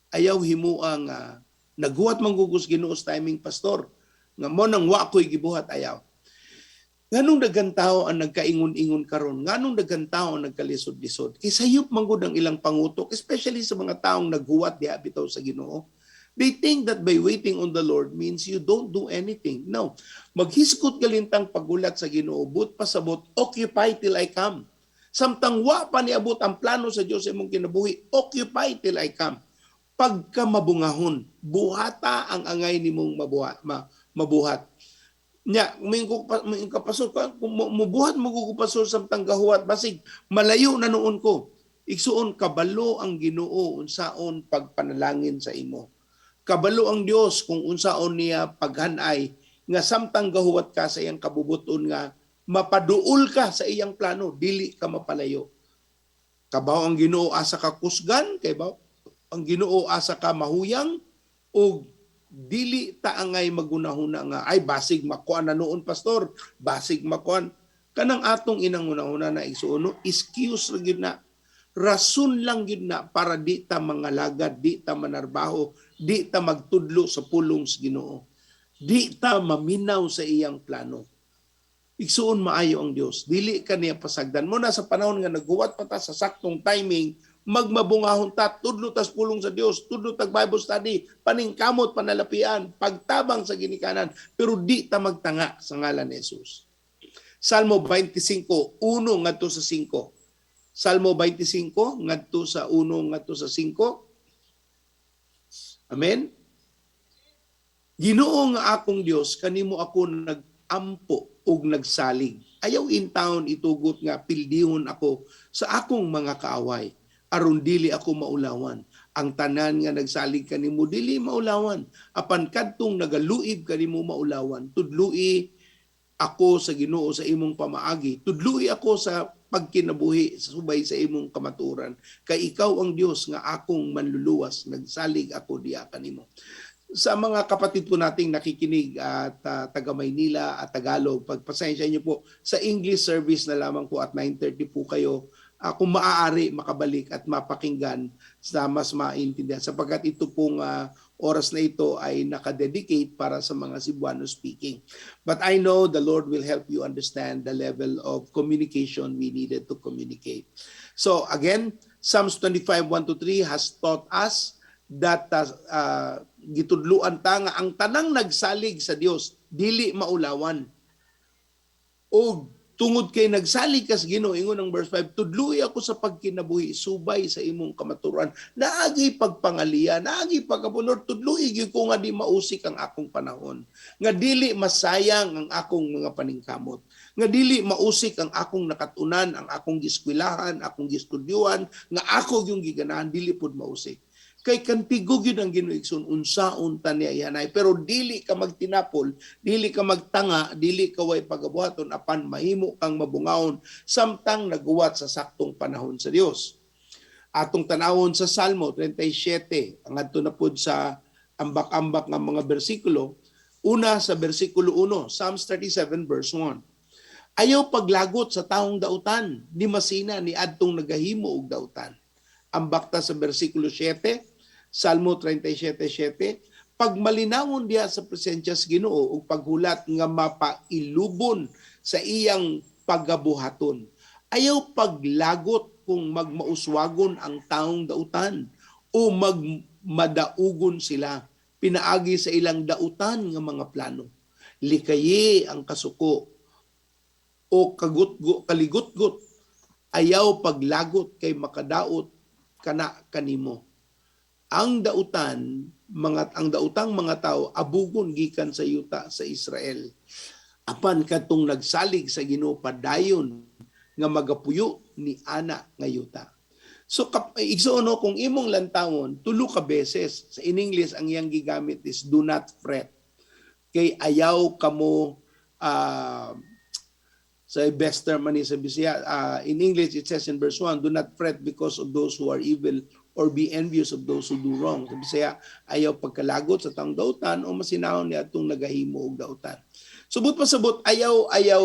Ayaw himuang naghuwat man gud ko's Ginoo sa timing, pastor. Nga mo nang wa ko'y gibuhat, ayaw. Nganong daghan tao ang nagkaingon-ingon karon? Nganong daghan tao ang nagkalisod-lisod? Kay sayop man gud ang ilang pangutok, especially sa mga taong naghuwat diha bitaw sa Ginoo. They think that by waiting on the Lord means you don't do anything. No. Maghisgot galintang paghulat sa Ginoo, buot pasabot, occupy till I come. Samtang wa pa niabot ang plano sa Dios sa imong kinabuhi, occupy till I come. Pagka mabungahon, buhata ang angay nimong mabuhat. Nya, muingon ka, "Pastor, kung mubuhat mo ko, pastor, samtang gahuwat, basig malayo na noon ko." Igsuon, kabalo ang Ginoo unsaon pagpanalangin sa imo. Kabalo ang Dios kung unsaon niya paghanay nga samtang gahuwat ka sa iyang kabubuton nga mapaduol ka sa iyang plano, dili ka mapalayo. Kabaw ang Ginoo asa ka kusgan, kay baw ang Ginoo asa ka mahuyang, ug dili ta angay magunahuna nga ay basig makuan na noon, pastor, basig makuan. Kanang atong inang hunahuna na, igsuon, no, excuse ra gyud na, rason lang gyud na para di ta mangalagad, di ta manarbaho, di ta magtudlo sa pulong sa Ginoo, di ta maminaw sa iyang plano. Igsuon, maayo ang Dios, dili ka niya pasagdan mo na sa panahon nga naghuwat pa ta sa saktong timing. Magmabungahon ta, tudlo tas pulong sa Dios, tudlo tag Bible study, paningkamot panalapian, pagtabang sa ginikanan, pero di ta magtanga sa ngalan ni Jesus. Salmo 25, 1 ngadto sa 5. Salmo 25 ngadto sa 1 ngadto sa 5. Amen. Ginoo nga akong Dios, kanimo ako nag-ampo ug nagsalig. Ayaw intawon itugot nga pildihon ako sa akong mga kaaway aron dili ako maulawan. Ang tanan nga nagsalig kanimo dili maulawan, apan kadtong nagaluib kanimo maulawan. Tudlui ako sa Ginoo sa imong pamaagi. Tudlui ako sa pagkinabuhi sa subay sa imong kamatuoran. Kay ikaw ang Dios nga akong manluluwas, nagsalig ako diha kanimo. Sa mga kapatid po nating nakikinig at taga Maynila at Tagalog, pagpasensya niyo po, sa English service na lamang po at 9:30 po kayo kung maaari makabalik at mapakinggan sa mas maintindihan sapagkat ito pong oras na ito ay nakadedicate para sa mga Cebuano speaking. But I know the Lord will help you understand the level of communication we needed to communicate. So again, Psalms 25, 1 to 3 has taught us that gitudluan ta nga ang tanang nagsalig sa Dios dili maulawan. Og Tungod kay nagsalig kas Ginoo, ingon ang verse 5, tudloi ako sa pagkinabuhi subay sa imong kamatuoran. Naagi pagpangaliya, naagi pag-ampo, Lord, tudloi gyud ko nga di mausik ang akong panahon, nga dili masayang ang akong mga paningkamot, nga dili mausik ang akong nakatunan, ang akong giskwilahan, akong gistudyuhan, nga ako yung giganahan, dili pud mausik. Kay kantigo gyud ang Ginoo, igsoon, unsaon ta niya ihanay, pero dili ka magtinapol, dili ka magtanga, dili ka way pagabuhaton, apan mahimo kang mabungahon samtang naguwat sa saktong panahon sa Dios. Atong tanawon sa Salmo 37, ang adto na pud sa ambak-ambak nga mga bersikulo. Una sa bersikulo 1, Psalms 37 verse 1. Ayaw paglagot sa taong dautan, ni masina ni adtong nagahimo og dautan. Ambak ta sa bersikulo 7, Salmo 37:7, pagmalinawon diha sa presensya sa Ginoo ug paghulat nga mapailubon sa iyang pagabuhaton. Ayaw paglagot kung magmauswagon ang taong dautan o magmadaugon sila pinaagi sa ilang dautan nga mga plano. Likayi ang kasuko o kagutgo, kaligutgot. Ayaw paglagot kay makadaot kana kanimo. Ang dautang mga tao abugon gikan sa yuta sa Israel. Apan katong nagsalig sa Ginoo padayon nga magapuyo ni ana nga yuta. So igsoon no, kung imong lantawon tulo ka beses sa in English ang iyang gigamit is "do not fret." Kay ayaw kamo sa best term man ni sa Bisaya, in English it says in verse 1, "Do not fret because of those who are evil or be envious of those who do wrong." Sa Bisaya, ayaw pagkalagot sa taong dautan o masinahon niya atong nagahimo og dautan. Subot pasabot, ayaw ayaw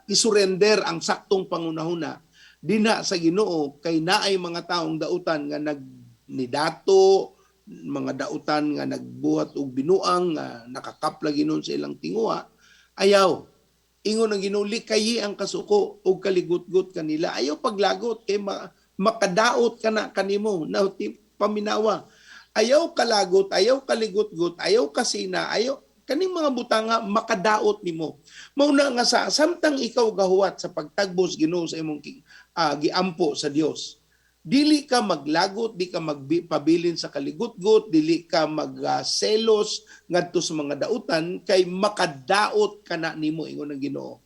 isurrender ang saktong pangunahuna dinha sa Ginoo kay naay mga taong dautan nga nagnidato, mga dautan nga nagbuhat og binuang nga nakakapla ginon sa ilang tinguha. Ayaw. Ingon ang Ginoo, likayi ang kasuko og kaligutgot kanila. Ayaw paglagot kay makadaot kana kanimo. Now, paminawa. Ayaw kalagot, ayaw kaligutgot, ayaw kasina, ayaw kaning mga butanga makadaot nimo. Mao na nga sa samtang ikaw gahuwat sa pagtagbos Ginoo sa imong giampo sa Dios, dili ka maglagot, di ka magpabilin sa kaligutgot, dili ka magselos ngadto sa mga dautan kay makadaot kana nimo, ingon ang Ginoo.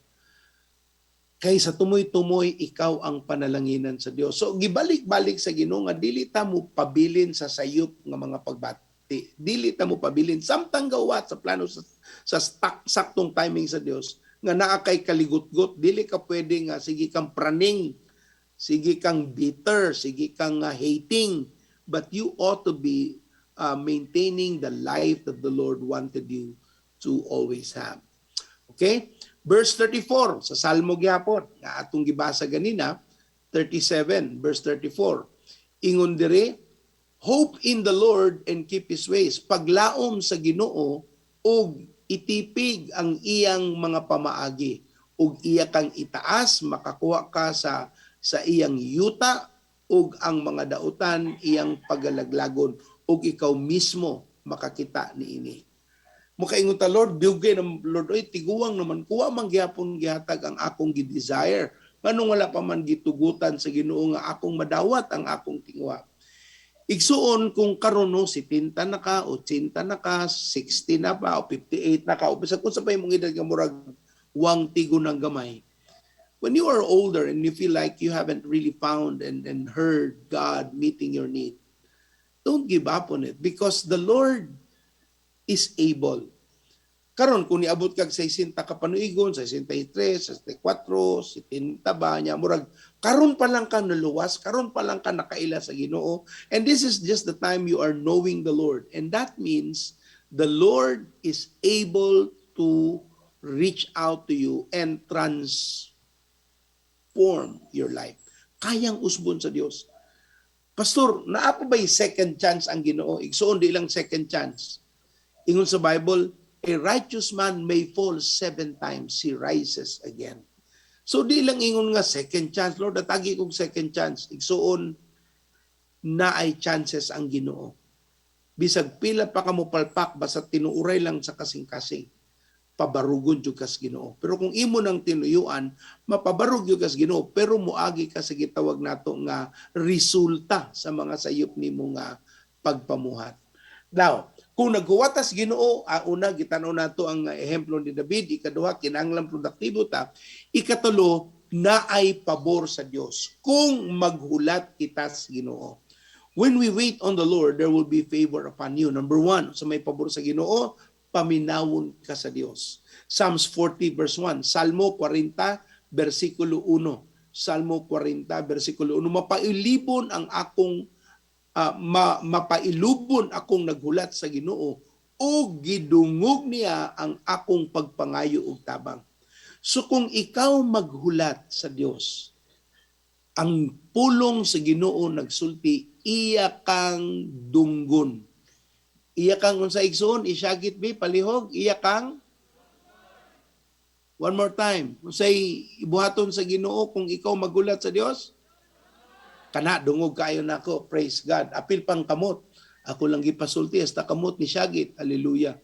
Kay sa tumoy-tumoy ikaw ang panalanginan sa Dios. So gibalik-balik sa Ginoo nga dili ta mo pabilin sa sayop nga mga pagbati. Dili ta mo pabilin samtang gawat sa plano sa saktong timing sa Dios nga naa kay kaligutgot, dili ka pwede nga sige kang praning, sige kang bitter, sige kang hating, but you ought to be maintaining the life that the Lord wanted you to always have. Okay? Verse 34 sa Salmo gyapon nga atong gibasa ganina, 37 verse 34. Ingon dire, "Hope in the Lord and keep his ways." Paglaom sa Ginoo ug itipig ang iyang mga pamaagi ug iya kang itaas, makakuha ka sa iyang yuta ug ang mga dautan iyang pagalaglagon ug ikaw mismo makakita niini. Mukaingon ta, "Lord, dugay na, Lord, oy, tiguang naman kuha man gihapon gihatag ang akong gi-desire. Nganong wala pa man gitugutan sa Ginoo nga akong madawat ang akong tinguha?" Igsuon, kung karon no, 70 na ka, 80 na ka, 60 na pa, o 58 na ka, o bisag kung sa pa imong edad nga murag wang tigo ng gamay. When you are older and you feel like you haven't really found and heard God meeting your need, don't give up on it because the Lord is able. Karon kung niabot kag 60 ka panuigon, 63, 64, 70 ba niya, murag karon pa lang ka naluwas, karon pa lang ka nakaila sa Ginoo, and this is just the time you are knowing the Lord. And that means the Lord is able to reach out to you and transform your life. Kayang usbon sa Dios. "Pastor, naa pa ba'y second chance ang Ginoo?" Igsuon, di lang second chance. Ingon sa Bible, a righteous man may fall seven times, he rises again. So di lang ingon nga second chance, "Lord, atagi kog second chance." Igsuon, naay chances ang Ginoo. Bisag pila pa ka mo palpak, basta tinuuray lang sa kasing-kasing. Pabarugon jud kas Ginoo. Pero kung imo nang tinuyuan, mapabarog jud kas Ginoo, pero moagi ka sa gitawag nato nga resulta sa mga sayop nimo nga pagpamuhat. Now, kung naghuwatas Ginoo, una gitan-aw nato ang ehemplo ni David, ikaduha, kinahanglan produktibo ta, ikatulo, naay pabor sa Dios kung maghulat kita sa Ginoo. When we wait on the Lord, there will be favor upon you. Number one, sa may pabor sa Ginoo, paminawon ka sa Dios. Psalms 40 verse 1, Salmo 40 versikulo 1. Salmo 40 versikulo 1, mapailibon ang akong mapailubon akong naghulat sa Ginoo o gidungog niya ang akong pagpangayo og tabang. So kung ikaw maghulat sa Dios, ang pulong sa Ginoo nagsulti, iya kang dunggon. Iya kang unsa, igsoon? Isyagit bi palihog, iya kang. One more time. Unsay ibuhaton sa Ginoo kung ikaw maghulat sa Dios? Kana, dungog kayo nako. Praise God. Apil pang kamot. Ako lang gipasulti hasta kamot ni syagit. Hallelujah.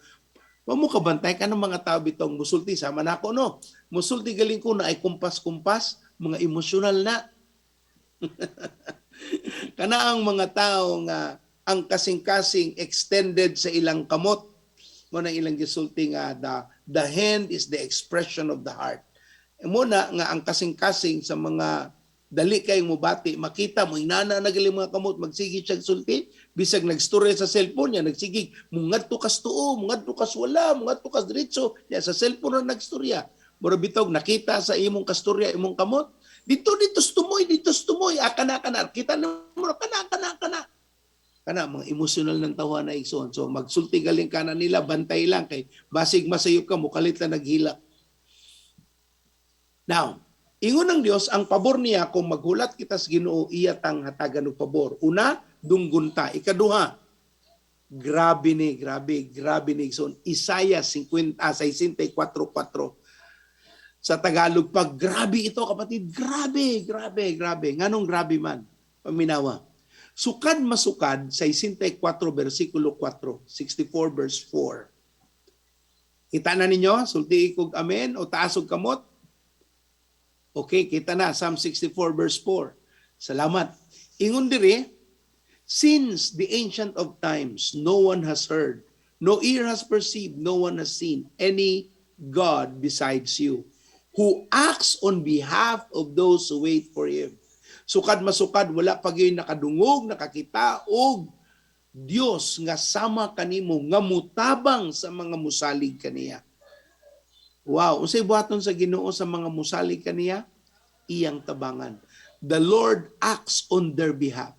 Wa mo kabantay ka ng mga tao bitong musulti sama nako, no. Musulti galing ko na ay kumpas-kumpas, mga emosyonal na. Kana ang mga tao nga ang kasing-kasing extended sa ilang kamot mo na ilang gisulti nga the hand is the expression of the heart. Mo na nga ang kasing-kasing sa mga dali kayong mubati, makita mo inana na gali mga kamot, magsige siya sulti bisag nagstorya sa cellphone niya, nagsige mungadto kas tuo, mungadto kas wala, mungadto kas diretso niya, sa cellphone na nagstorya. Mura bitog nakita sa imong kastorya imong kamot dito dito tumoy, dito tumoy, ah, kana kana kita na mo, kana kana kana kana mga emosyonal ng tawa na, igsoon. So magsulti galing kana nila, bantay lang kay basig masayop ka, mukalit na naghila. Now, ingon ng Dios ang pabor niya kung maghulat kita sa Ginoo, iya tang hatagan og pabor. Una, dunggon ta. Ikaduha, grabe ni, grabe, grabe ni, igsoon. Isaiah 50, 64:4. Sa Tagalog pa, grabe ito, kapatid, grabe, grabe, grabe. Nganong grabe man? Paminawa. Sukad masukad, 64 versikulo 4, 64 verse 4. Kita na ninyo? Sulti kog amen o taas og kamot? Okay, kita na. Psalm 64 verse 4. Salamat. Ingon diri, "Since the ancient of times, no one has heard, no ear has perceived, no one has seen any God besides you, who acts on behalf of those who wait for Him." Sukad masukad, wala pa gyud nakadungog, nakakita og Dios nga sama kanimo nga mutabang sa mga musalig kaniya. Wow, unsay buhaton sa Ginoo sa mga musalig kaniya? Iyang tabangan. The Lord acts on their behalf.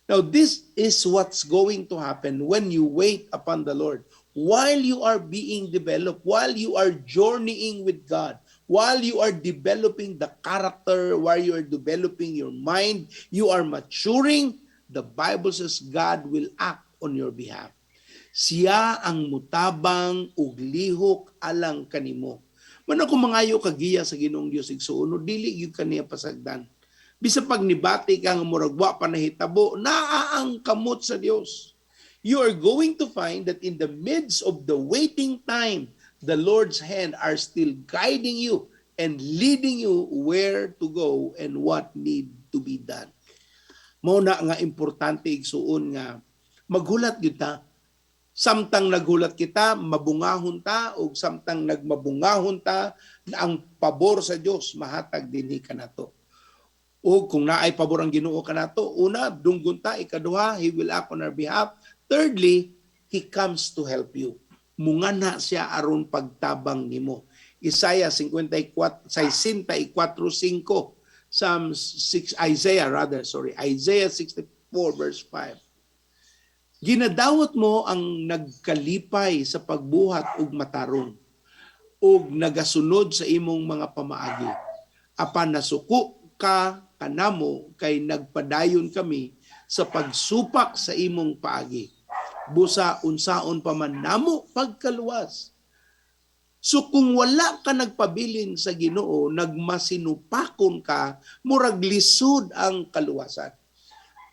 Now, this is what's going to happen when you wait upon the Lord. While you are being developed, while you are journeying with God, while you are developing the character, while you are developing your mind, you are maturing, the Bible says God will act on your behalf. Siya ang mutabang ug lihok alang kanimo. Man ako mangayo ka giya sa Ginoong Dios, igsuon, dili gyud kaniya pasagdan. Bisa pag nibati ka nga murag wa pa nahitabo, naa ang kamot sa Dios. You are going to find that in the midst of the waiting time, the Lord's hand are still guiding you and leading you where to go and what need to be done. Mao na nga importante, igsuon, nga maghulat gyud ta. Samtang naghulat kita, mabungahon ta, ug samtang nagmabungahon ta, na ang pabor sa Dios mahatag dinhi kanato. O kung naay pabor ang Ginoo kanato, una, dunggon ta; ikaduha, He will act on our behalf; thirdly, He comes to help you. Mungana siya aron pagtabang nimo. Isaiah 54, 64:5, Psalms 6, Isaiah rather, sorry, Isaiah 64 verse 5. "Ginadawat mo ang nagkalipay sa pagbuhat og matarong ug nagasunod sa imong mga pamaagi. Apan nasuko ka kanamo kay nagpadayon kami sa pagsupak sa imong paagi. Busa unsaon pa man namo pagkaluwas?" So kung wala ka nagpabilin sa Ginoo, nagmasinupakon ka, murag lisod ang kaluwasan.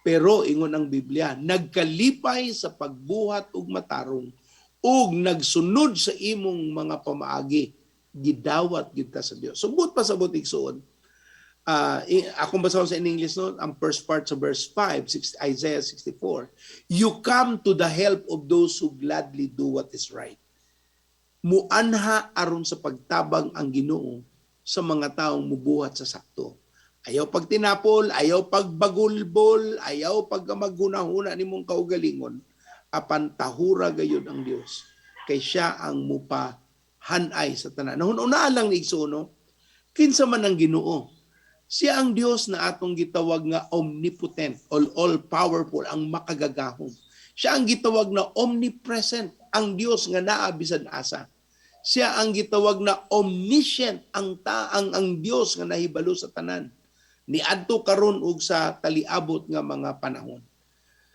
Pero ingon ang Biblia, nagkalipay sa pagbuhat og matarong Ug nagsunod sa imong mga pamaagi, gidawat gyud ta sa Dios. Subot pa sabot, igsuon. Akong basahon sa in English, no, ang first part sa verse 5, 6, Isaiah 64. "You come to the help of those who gladly do what is right." Muanha aron sa pagtabang ang Ginoo sa mga taong mubuhat sa sakto. Ayaw pagtinapol, ayaw pagbagulbol, ayaw pagkamaghunahuna nimong kaugalingon, apan tahura gayud ang Dios kay siya ang mupa hanay sa tanan. Nahununaan lang ni igsoon, no? Kinsa man ang Ginoo? Siya ang Dios na atong gitawag nga omnipotent, all powerful, ang makagagahom. Siya ang gitawag na omnipresent, ang Dios nga naa bisan asa. Siya ang gitawag na omniscient, ang ta ang Dios nga nahibalo sa tanan niadto karon ug sa taliabot nga mga panahon.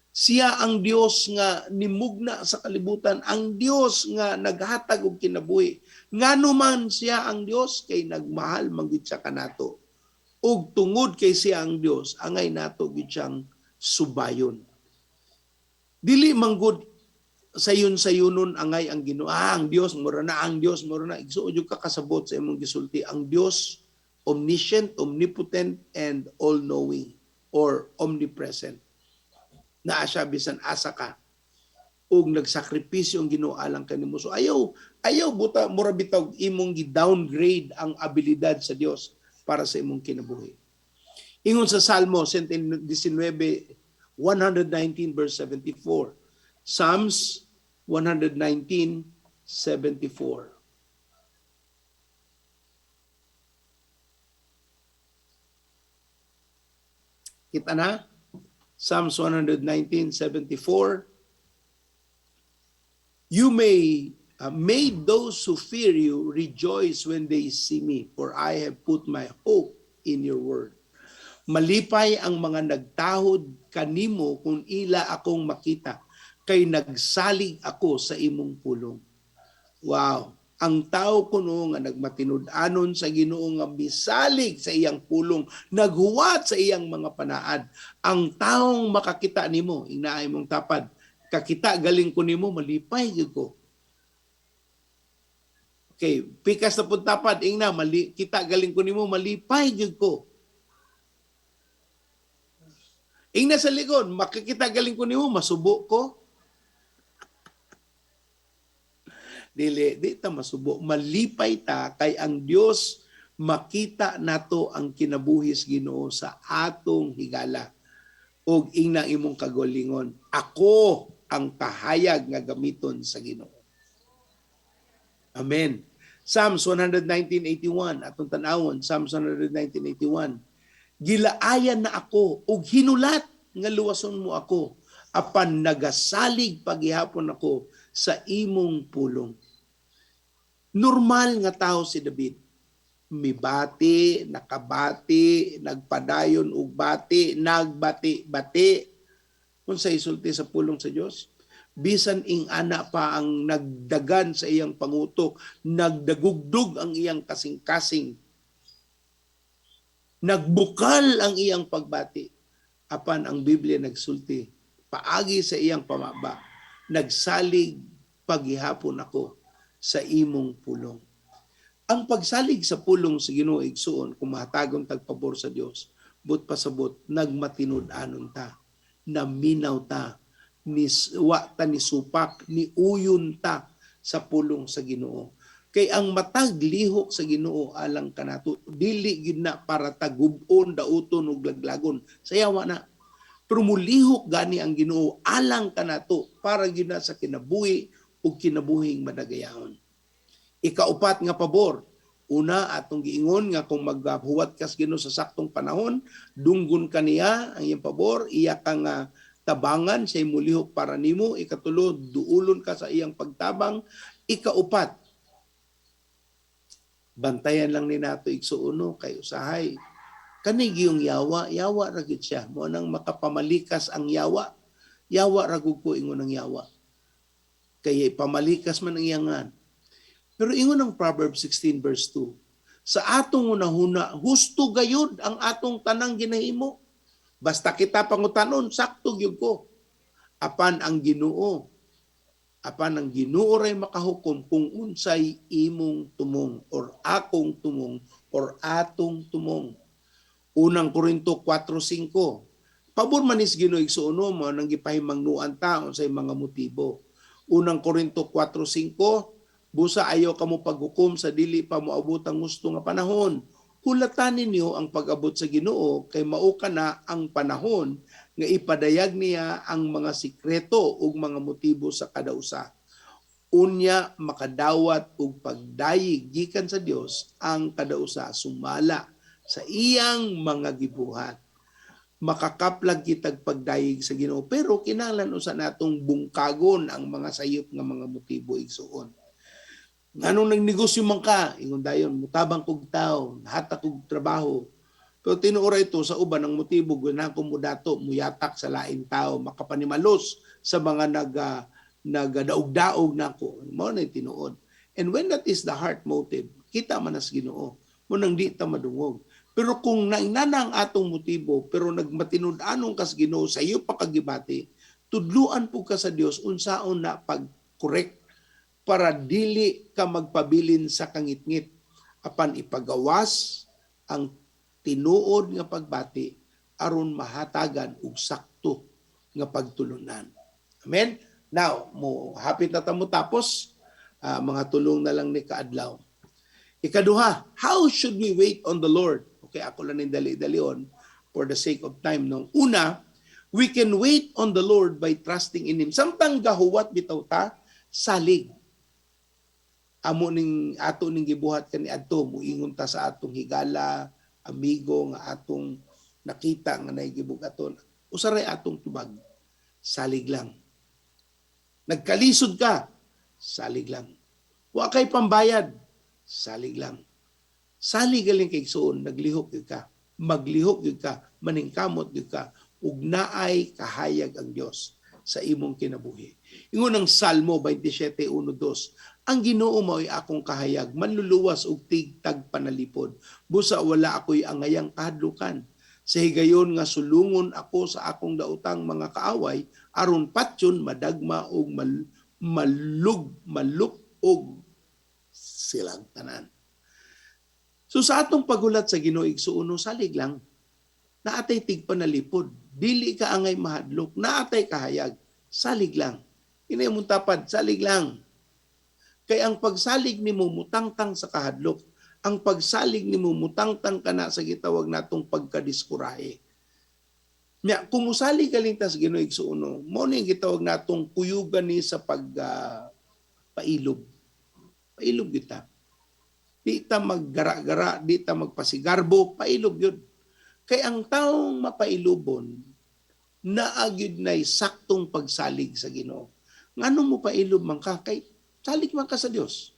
Siya ang Dios nga nimugna sa kalibutan, ang Dios nga naghatag og kinabuhi. Ngano man siya ang Dios? Kay nagmahal man gyud siya kanato. Ug tungod kay siya ang Dios, angay nato gyud siyang subayon. Dili manggod sayon sayunon angay ang Ginoo. Ah, ang Dios mura na, ang Dios mura na. Igsuon jud ka kasabot sa imong gisulti. Ang Dios omniscient, omnipotent and all-knowing or omnipresent. Naa siya bisan asa ka ug nagsakripisyo ang Ginoo alang kanimo. So ayaw ayaw buta mura bitaw imong gi-downgrade ang abilidad sa Dios para sa imong kinabuhi. Ingon sa Salmo 119 119 verse 74. Psalms 119 74. Kita na? Psalms 119:74. "You may made those who fear you rejoice when they see me, for I have put my hope in your word." Malipay ang mga nagtahod kanimo kung ila akong makita, kay nagsalig ako sa imong pulong. Wow! Ang tao kuno nga nagmatinud-anon sa Ginoo nga misalig sa iyang pulong, naghuwat sa iyang mga panaad. Ang taong makakita nimo, inaay mong tapad, kakita galing ko nimo, malipay gyud ko. Okay, pikas na pud tapad, ingna, mali, kita galing ko nimo, malipay gyud ko. Ingna sa likod, makikita galing ko nimo, masubo ko. Dili, di ta masubo. Malipay ta kay ang Dios makita nato ang kinabuhi sa Ginoo sa atong higala. Og ingna imong kagalingon, ako ang kahayag nga gamiton sa Ginoo. Amen. Psalms 119:81, atong tan-awon, Psalms 119:81. Gilaayan na ako ug hinulat nga luwason mo ako, apan nagasalig paghihapon ako sa imong pulong. Normal nga tao si David. Mibati, nakabati, nagpadayon og bati, nagbati-bati. Kung sa isulti sa pulong sa Dios, bisan ing ana pa ang nagdagan sa iyang pangutok, nagdagugdug ang iyang kasing-kasing, nagbukal ang iyang pagbati. Apan ang Biblia nagsulti, paagi sa iyang pamaba, nagsalig paghihapon ako sa imong pulong. Ang pagsalig sa pulong sa Ginoo, igsuon, kung mahatagon tagpabor sa Dios, but pasabot nagmatinud-anon ta, naminaw ta, ni wa ta ni supak, ni uyon ta sa pulong sa Ginoo. Kay ang matag lihok sa Ginoo alang kanato, dili gid na para tagub-on, dauton ug laglagon. Sayawa na. Pero mulihok gani ang Ginoo alang kanato para gid na sa kinabuhi ug kinabuhing madagayahon. Ikaupat nga pabor, una atong giingon nga kung maghuwat kas Ginoo sa saktong panahon, dunggon kaniya ang iyang pabor, iya kang tabangan, siya mulihok para nimo. Ikatulo, duulon ka sa iyang pagtabang. Ikaupat, bantayan lang ni nato, igsuono, kay usahay kani giyong yawa, yawa ra gyud siya. Mo nang makapamalikas ang yawa, yawa ra gud ko ingon ang yawa. Kay pamalikas man ang iyangan. Pero ingon ang Proverbs 16 verse 2, sa atong hunahuna, husto gayud ang atong tanang ginahimo. Basta kita pangutanon, sakto gyud ko. Apan ang Ginoo, Apan ang Ginoo ray makahukom kung unsay imong tumong or akong tumong or atong tumong. Unang Korinto 4:5. Pabor man is Ginoo, igsuon, mo nang gipahimangnuan ta unsay mga motibo. Unang Korinto 4:5, "Busa ayaw kamo paghukom sa dili pa moabot ang gusto nga panahon. Hulatan ninyo ang pag-abot sa Ginoo, kay mao kana ang panahon nga ipadayag niya ang mga sikreto ug mga motibo sa kada usa. Unya makadawat og pagdayeg gikan sa Dios ang kada usa sumala sa iyang mga gibuhat." Makakaplag kitag pagdayeg sa Ginoo, pero kinahanglan usa natong bungkagon ang mga sayop nga mga motibo, igsuon. Nganong nagnegosyo man ka? Ingon dayon, mutabang kog tao, hatag kog trabaho. Pero tinuod ito sa uban ang motibo, ganahan ko mudato, muyatak sa laing tao, makapanimalos sa mga nagadaog-daog nako. Mao na tinuod. And when that is the heart motive, kita man as Ginoo. Mao nang di ta madungog. Pero kung nainana ang atong motibo, pero nagmatinud-anong kas Ginoo sa iyo pakagibati, tudluan po ka sa Dios unsaon na pag-correct para dili ka magpabilin sa kangitngit apan ipagawas ang tinuod nga pagbati aron mahatagan og sakto nga pagtulunan. Amen. Now, mo hapit na ta mo tapos, mga tulong na lang ni kaadlaw. Ikaduha, how should we wait on the Lord? Okay, ako lang ning dali-dalion for the sake of time. No? Una, we can wait on the Lord by trusting in Him. Samtang gahuwat bitaw ta, salig. Amo ning ato ning gibuhat kani adto, muingon ta sa atong higala, amigo nga atong nakita nga naigibug-aton. Usaray atong tubag? Salig lang. Nagkalisod ka, salig lang. Wa kay pambayad, salig lang. Salig galing kay igsuon, naglihok gyud ka. Maglihok gyud ka, maningkamot gyud ka ug naay kahayag ang Dios sa imong kinabuhi. Ingon ang Salmo 27:1-2, "Ang Ginoo mao'y akong kahayag, manluluwas ug tigtag panalipod. Busa wala ako'y angayang kahadlukan. Sa higayon nga sulungon ako sa akong daotang mga kaaway, aron patyon madagma og malug malupog silang tanan." So sa atong paghulat sa Ginoo, igsuon, salig lang. Naatay tigpanalipod. Dili ka angay mahadlok. Naatay kahayag. Salig lang. Inay mong tapad, salig lang. Kay ang pagsalig nimo mutangtang sa kahadlok. Ang pagsalig nimo mutangtang kana sa gitawag natong pagkadiskurahe. Nya kung musalig ka lang tas Ginoo, igsuon, mo ni gitawag natong kuyugan ni sa pag pailob. Pailob kita. Di ta maggara-gara, di ta magpasigarbo, pailob yun. Kay ang taong mapailobon, naa gyud na'y saktong pagsalig sa Ginoo. Ngano mo pailob man ka? Kay salig man ka sa Dios.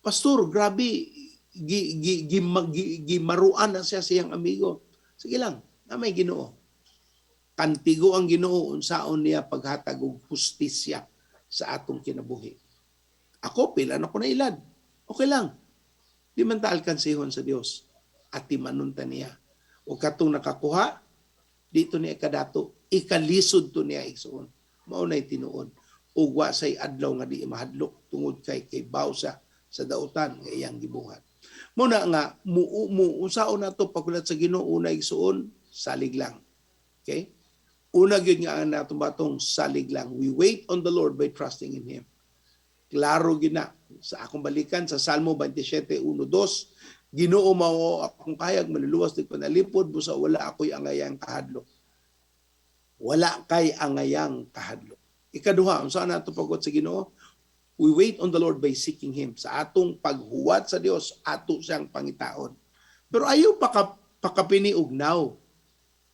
"Pastor, grabe, gi, gi, gi, gi, gimaruan na siya siyang amigo." Sige lang, na may Ginoo. Kantigo ang Ginoo unsaon niya paghatag og hustisya sa atong kinabuhi. Ako, pila na ko na ilad. Okay lang. Di man ta alkansihon sa Dios. Atimanon ta niya. O katong nakakuha, dito niya ikadato. Ikalisod to niya, igsuon. Mao na'y tinuod. Ug wa say adlaw nga di mahadlok tungod kay bawsa sa dautan nga iyang gibuhat. Muna nga mu, mu unsaon nato paghulat sa Ginoo? Una, igsuon, salig lang. Okay? Una gyud nga ang natong batong, salig lang. We wait on the Lord by trusting in Him. Klaro gyud na sa akong balikan sa Salmo 27:1-2, "Ginoo mao akong kahayag, manluluwas, tigpanalipod, busa wala ako'y angayang kahadlok." Wala kay angayang kahadlok. Ikaduha, unsa nato paghuwat sa Ginoo? We wait on the Lord by seeking Him. Sa atong paghuwat sa Dios, ato siyang pangitaon. Pero ayaw pakapini og now.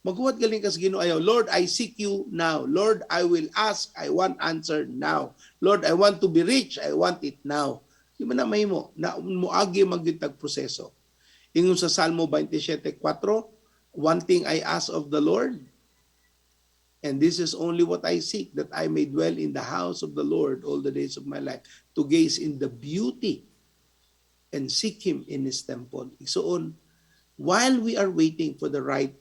Maghuwat galing ka sa Ginoo, ayaw, "Lord, I seek you now. Lord, I will ask, I want answer now. Lord, I want to be rich, I want it now." Di man na mahimo na muagi magyud proseso. Ingon sa Salmo 27:4, "One thing I ask of the Lord, and this is only what I seek, that I may dwell in the house of the Lord all the days of my life, to gaze in the beauty and seek Him in His temple." Igsuon, while we are waiting for the right,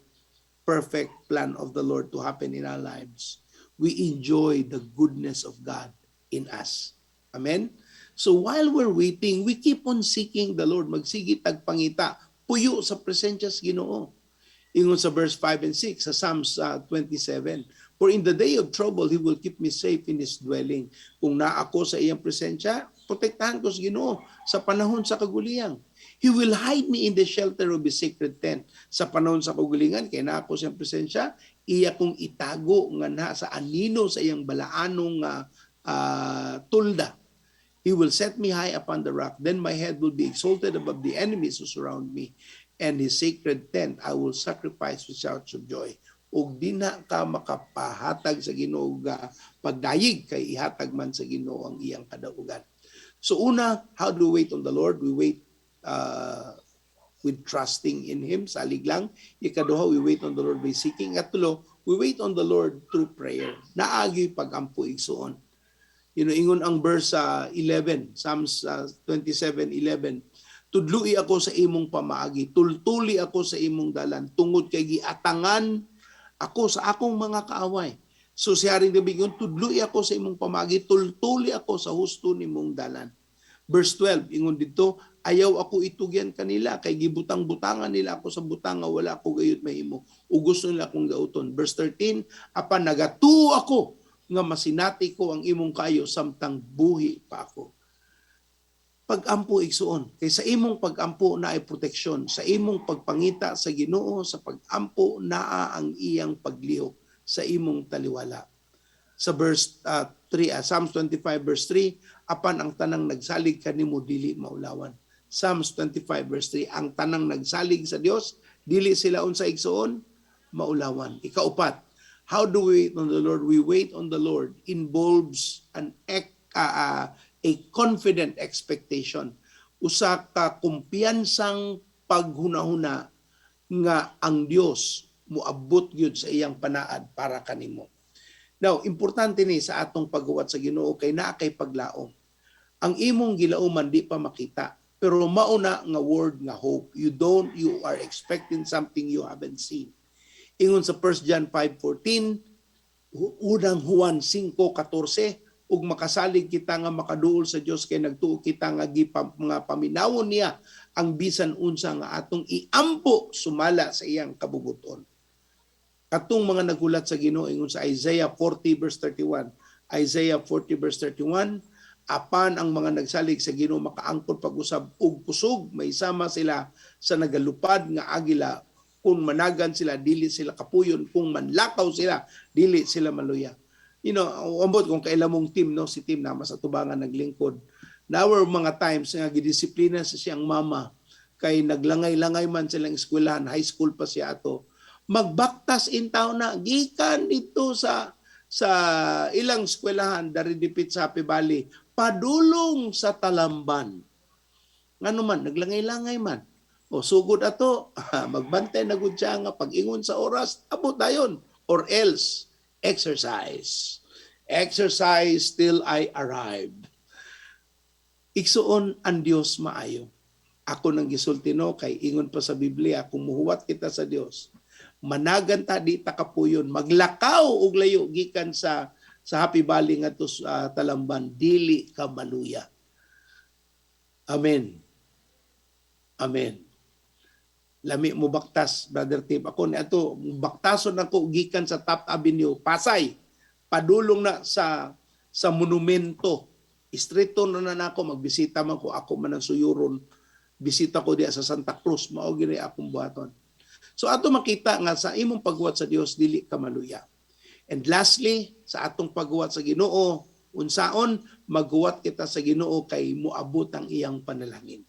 perfect plan of the Lord to happen in our lives, we enjoy the goodness of God. in us. Amen? So while we're waiting, we keep on seeking the Lord. Magsige tag pangita, puyo sa presensya sa Ginoo. Ingon sa verse 5 and 6 sa Psalms 27. "For in the day of trouble, He will keep me safe in His dwelling." Kung naa ako sa iyang presensya, protektahan ko sa Ginoo sa panahon sa kaguliyang. "He will hide me in the shelter of His sacred tent." Sa panahon sa kagulingan, kay naa ako sa iyang presensya, iya kong itago nga na sa anino sa iyang balaanong tulda. "He will set me high upon the rock. Then my head will be exalted above the enemies who surround me. And His sacred tent I will sacrifice with shouts of joy." Ug di na ka makapahatag sa Ginoo nga pagdayig kay ihatag man sa Ginoo ang iyang kadaugan. So una, how do we wait on the Lord? We wait with trusting in Him, salig lang. Ikaduha, we wait on the Lord by seeking. Katulo, we wait on the Lord through prayer. Naa gyoy pagampo, igsuon. Ingon ang verse 11, Psalms 27:11. "Tudlui ako sa imong pamaagi, tultuli ako sa imong dalan, tungod kay giatangan ako sa akong mga kaaway." So si Haring David ingon, "Tudlui ako sa imong pamaagi, tultuli ako sa husto nimong dalan." Verse 12, ingon dito, "Ayaw ako itugyan kanila kay gibutang-butangan nila ako sa butang nga wala ako gayud mahimo ug gusto nila akong gauton." Verse 13, "Apan nagatuo ako nga masinati ko ang imong kaayo samtang buhi pa ako." Pagampo, igsuon, kay sa imong pagampo naay proteksyon, sa imong pagpangita sa Ginoo sa pagampo, naa ang iyang paglihok sa imong taliwala. Sa verse 3, Psalms 25 verse 3, "Apan ang tanang nagsalig kanimo dili maulawan." Psalms 25 verse 3, ang tanang nagsalig sa Dios dili sila unsa, igsuon? Maulawan. Ikaupat, how do we wait on the Lord? We wait on the Lord involves an a confident expectation. Usa ka kumpiyansang paghunahuna nga ang Dios moabot gyud sa iyang panaad para kanimo. Now, importante ni sa atong paghuwat sa Ginoo kay naa kay paglaom. Ang imong gilauman di pa makita, pero mauna nga word nga hope. You don't you are expecting something you haven't seen. Ingon sa 1 John 5:14, Unang Juan 5:14, ug makasalig kita nga makaduol sa Dios kay nagtuo kita nga gipam, mga paminawon niya ang bisan unsa nga atong iampo sumala sa iyang kabubuton. Katong mga nagulat sa Ginoo, ingon sa Isaiah 40 verse 31. Isaiah 40 verse 31, "Apan ang mga nagsalig sa Ginoo makaangkon pag-usab og kusog, may sama sila sa nagalupad nga agila. Kung managan sila, dili sila kapuyon, kung manlakaw sila, dili sila maluya." Ambot kung kaila mong team, no, si team na mas atubangan naglingkod. Now mga times nga gidisiplina sa siyang mama kay naglangay-langay man silang eskwelahan, high school pa siya ato. Magbaktas in town na gikan dito sa ilang eskwelahan dari dipit sa Happy Valley padulong sa Talamban. Ngano man naglangay-langay man. O sugod ato, magbantay na gud siya nga pag-ingon sa oras, abot dayon or else exercise. Exercise till I arrive. Igsuon, ang Dios maayo. Ako nang gisulti, no, kay ingon pa sa Biblia, kung muhuwat kita sa Dios, managan ta, di ta kapuyon, maglakaw og layo gikan sa Happy Valley ngadto sa Talamban, dili ka maluya. Amen. Amen. Lami mo baktas, Brother Tim. Ako ni ato, baktason ako gikan sa Taft Avenue, Pasay. Padulong na sa monumento. Istrito na na nako, magbisita man ko, ako man ang suyuron. Bisita ko diya sa Santa Cruz, mao gini akong buhaton. So ato makita nga sa imong paghuwat sa Dios dili ka maluya. And lastly, sa atong paghuwat sa Ginoo, unsaon maghuwat kita sa Ginoo kay moabot ang iyang panalangin.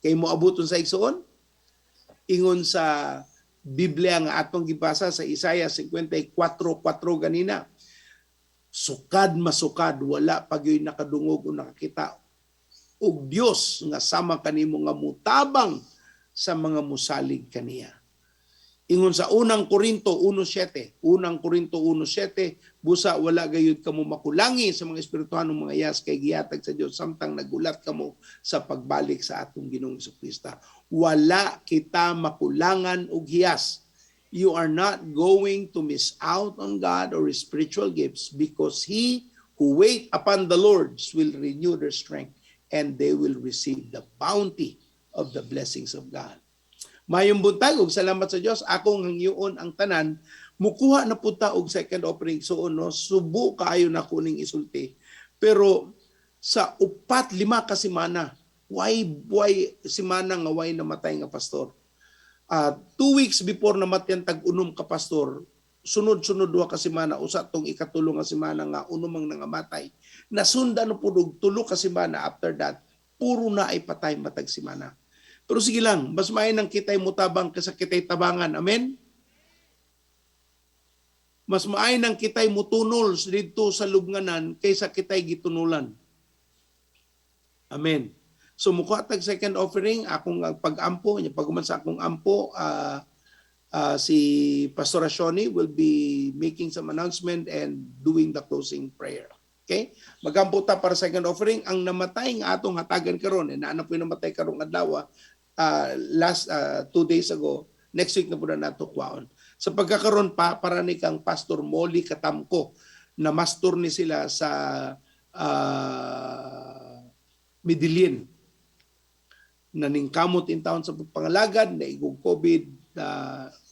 Kay moabot sa, igsuon? Ingon sa Biblia nga atong gibasa sa Isaiah 54:4 ganina. "Sukad masukad wala pa gyud nakadungog o nakakita og Dios nga sama kanimo nga mutabang sa mga musalig kaniya." Ingon sa Unang Korinto 1:7, Unang Korinto 1:7, "Busa wala gayud kamo makulangi sa mga espirituhanong mga hiyas kay gihatag sa Dios samtang nagulat kamo sa pagbalik sa atong Ginoong Kristo." Wala kita makulangan og hiyas. You are not going to miss out on God or His spiritual gifts because He who wait upon the Lord will renew their strength and they will receive the bounty of the blessings of God. Mayong buntag ug salamat sa Dios, akong hangyoon ang tanan mukuha na pud ta og second offering. So no, subo kaayo na kuning isulti. Pero sa 4, 5 ka semana, why semana nga way namatay nga pastor. 2 weeks before namatyan tag 6 ka pastor, sunod-sunod 2 ka semana, usa tong ikatulo nga semana nga unom ang nangamatay. Nasundan na pud og 3 ka semana after that, puro na ay patay matag semana. Pero sige lang, mas maayo nang kita'y mutabang kaysa kita'y tabangan. Amen? Mas maayo nang kita'y mutunol didto sa lubnganan kaysa kita'y gitunulan. Amen. So mukuha tag second offering, akong pag-ampo, nya pag sa akong ampo, si Pastor Shoni will be making some announcement and doing the closing prayer. Okay? Magampo ta para second offering. Ang namatay nga atong hatagan karon, eh, naa na po yung namatay karong adlaw, last 2 days ago, next week na po na nato kwaon. Sa pagkakaroon pa, para ni kang Pastor Molly Katamko, na mastor ni sila sa Medellin, na ningkamot in town sa pagpangalagad, na igong COVID, na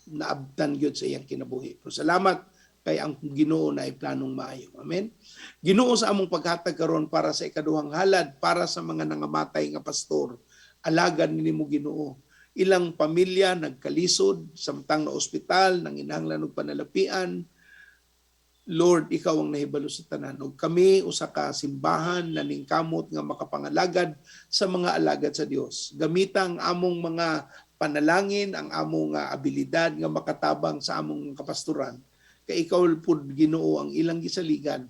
naabtan gyud sa iyang kinabuhi. Pero salamat kay ang Ginoo na ay planong maayo. Amen. Ginoo, sa among paghatag karon para sa ikaduhang halad para sa mga nangamatay nga pastor, alagad nimo, Ginoo. Ilang pamilya nagkalisod samtang na ospital, nanginahanglan og panalapian. Lord, ikaw ang nahibalo sa tanan. Ug kami usa ka simbahan na ningkamot nga makapangalagad sa mga alagad sa Dios. Gamita ang among mga panalangin, ang among abilidad nga makatabang sa among kapastoran. Kay ikaw pud, Ginoo, ang ilang gisaligan.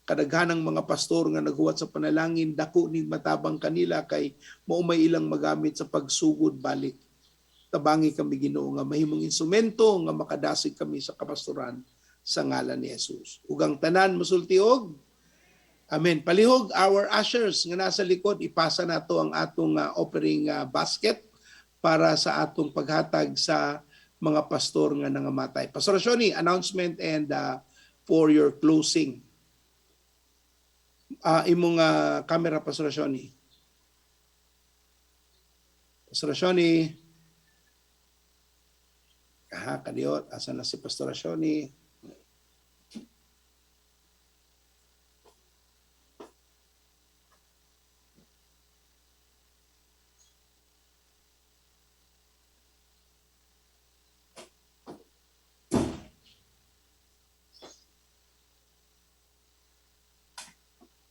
Kadaghanang mga pastor nga naghuwat sa panalangin, dako ning matabang kanila kay mao may ilang magamit sa pagsugod balik. Tabangi kami, Ginoo, nga mahimong instrumento nga makadasig kami sa kapastoran sa ngalan ni Jesus. Ug ang tanan musulti og Amen. Palihog our ushers nga nasa likod, ipasa nato ang atong offering basket para sa atong paghatag sa mga pastor nga nangamatay. Pastor Shoni, announcement and for your closing. Imong camera, Pastor Shoni. Pastor Shoni. Aha, kadiyot. Asa na si Pastor Shoni?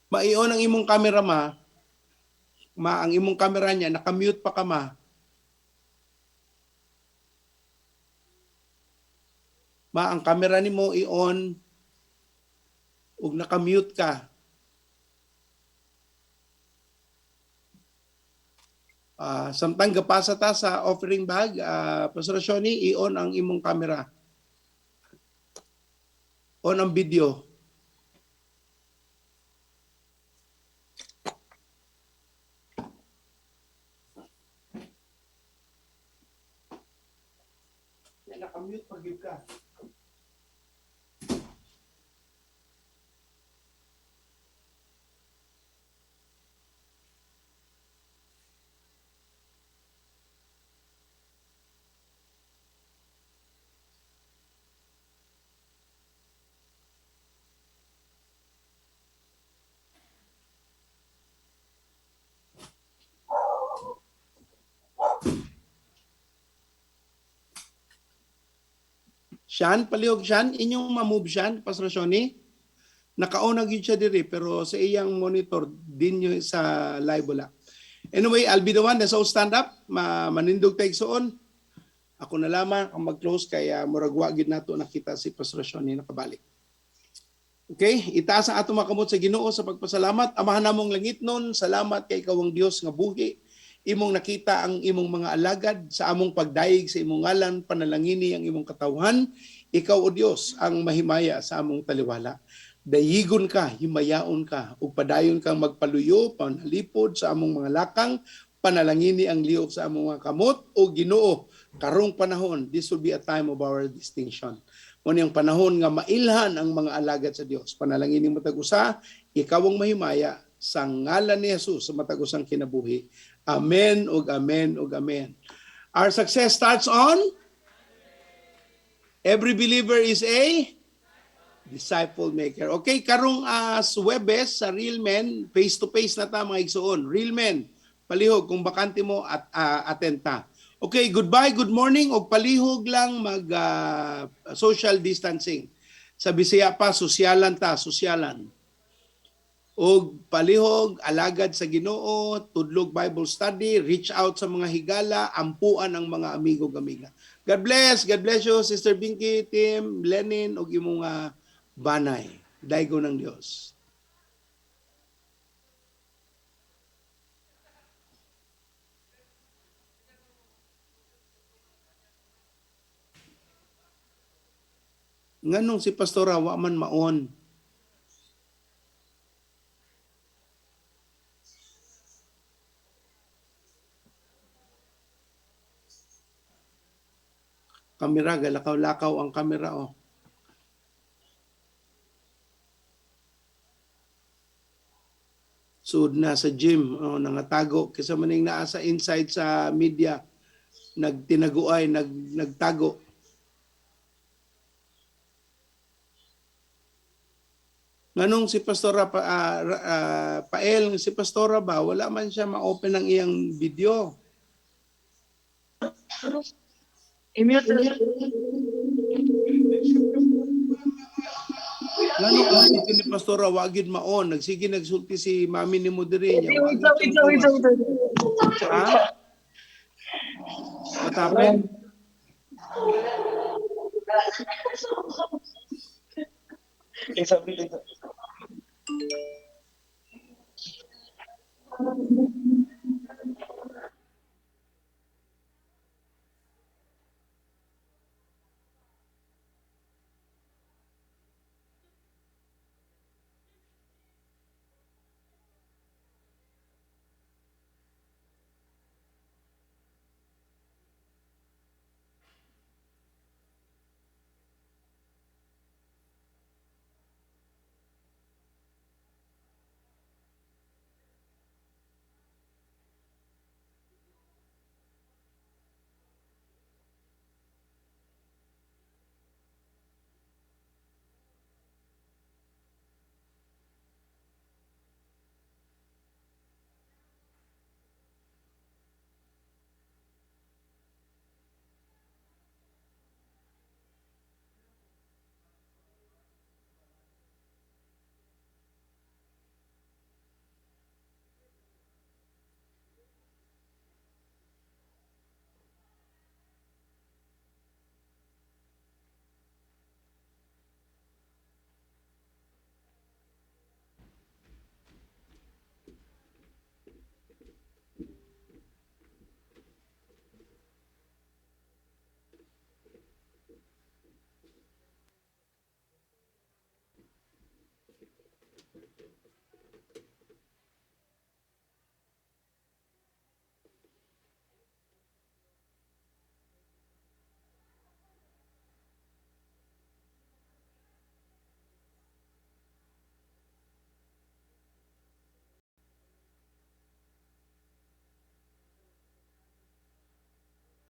Ma, i-on ang imong camera, ma. Ma, ang imong camera niya, naka-mute pa ka, ma. Ma, ang camera nimo i-on ug naka-mute ka. Samtang gapasa ta sa offering bag, Pastor Shoni, i-on ang imong camera. On ang video. Naka-mute pag ka. Shan, palihog Shan, inyong ma-move Shan, Pastor Shoni. Naka-on na gyud siya diri pero sa iyang monitor din nyo sa live wala. Anyway, I'll be the one that's all stand up. Manindog tayo igsoon. Ako na lamang ang mag-close kaya murag wa gyud nato nakita si Pastor Shoni nakabalik. Okay, itaas ang atong mga kamot sa Ginoo sa pagpasalamat. Amahan namong langitnon, salamat kay ikaw ang Dios nga buhi. Imong nakita ang imong mga alagad sa among pagdayeg sa imong ngalan, panalangini ang imong katawhan. Ikaw, o Dios, ang mahimaya sa among taliwala. Dayigon ka, himayaon ka, ug padayon kang magpaluyo, panalipod sa among mga lakang, panalangini ang liok sa among mga kamot, o Ginoo, karong panahon, this will be a time of our distinction. Mo ang panahon nga mailhan ang mga alagad sa Dios. Panalangin nimo tag-usa, ikaw ang mahimaya sa ngalan ni Jesus sa matag usang kinabuhi. Amen ug amen ug amen. Our success starts on every believer is a disciple maker. Okay, karong as Huwebes sa Real Men, face to face na ta mga igsuon. Real Men, palihog kung bakante mo at attend ta. Okay, goodbye, good morning og palihog lang mag social distancing. Sa Bisaya pa, sosyalan ta, sosyalan. Og palihog, alagad sa Ginoo, tudlog Bible study, reach out sa mga higala, ampuan ang mga amigo amiga. God bless you, Sister Binky, Tim, Lenin, og imong banay. Daygo ng Dios. Nganong si Pastora wa man maon? Kamera, galakaw-lakaw ang kamera, oh. Sud na sa gym, oh, nangatago. Kaysa maning naa sa inside sa media, nagtinaguay, nagtago. Nganong si Pastora Pael, si Pastora ba, wala man siya ma-open ang iyang video. I-mute. Nganong ang video ni Pastora wa gyud maon, nagsige nagsulti si mami ni mo diri niya. Wait, wait, wait, wait, wait. Ha? What happened? Wait, wait.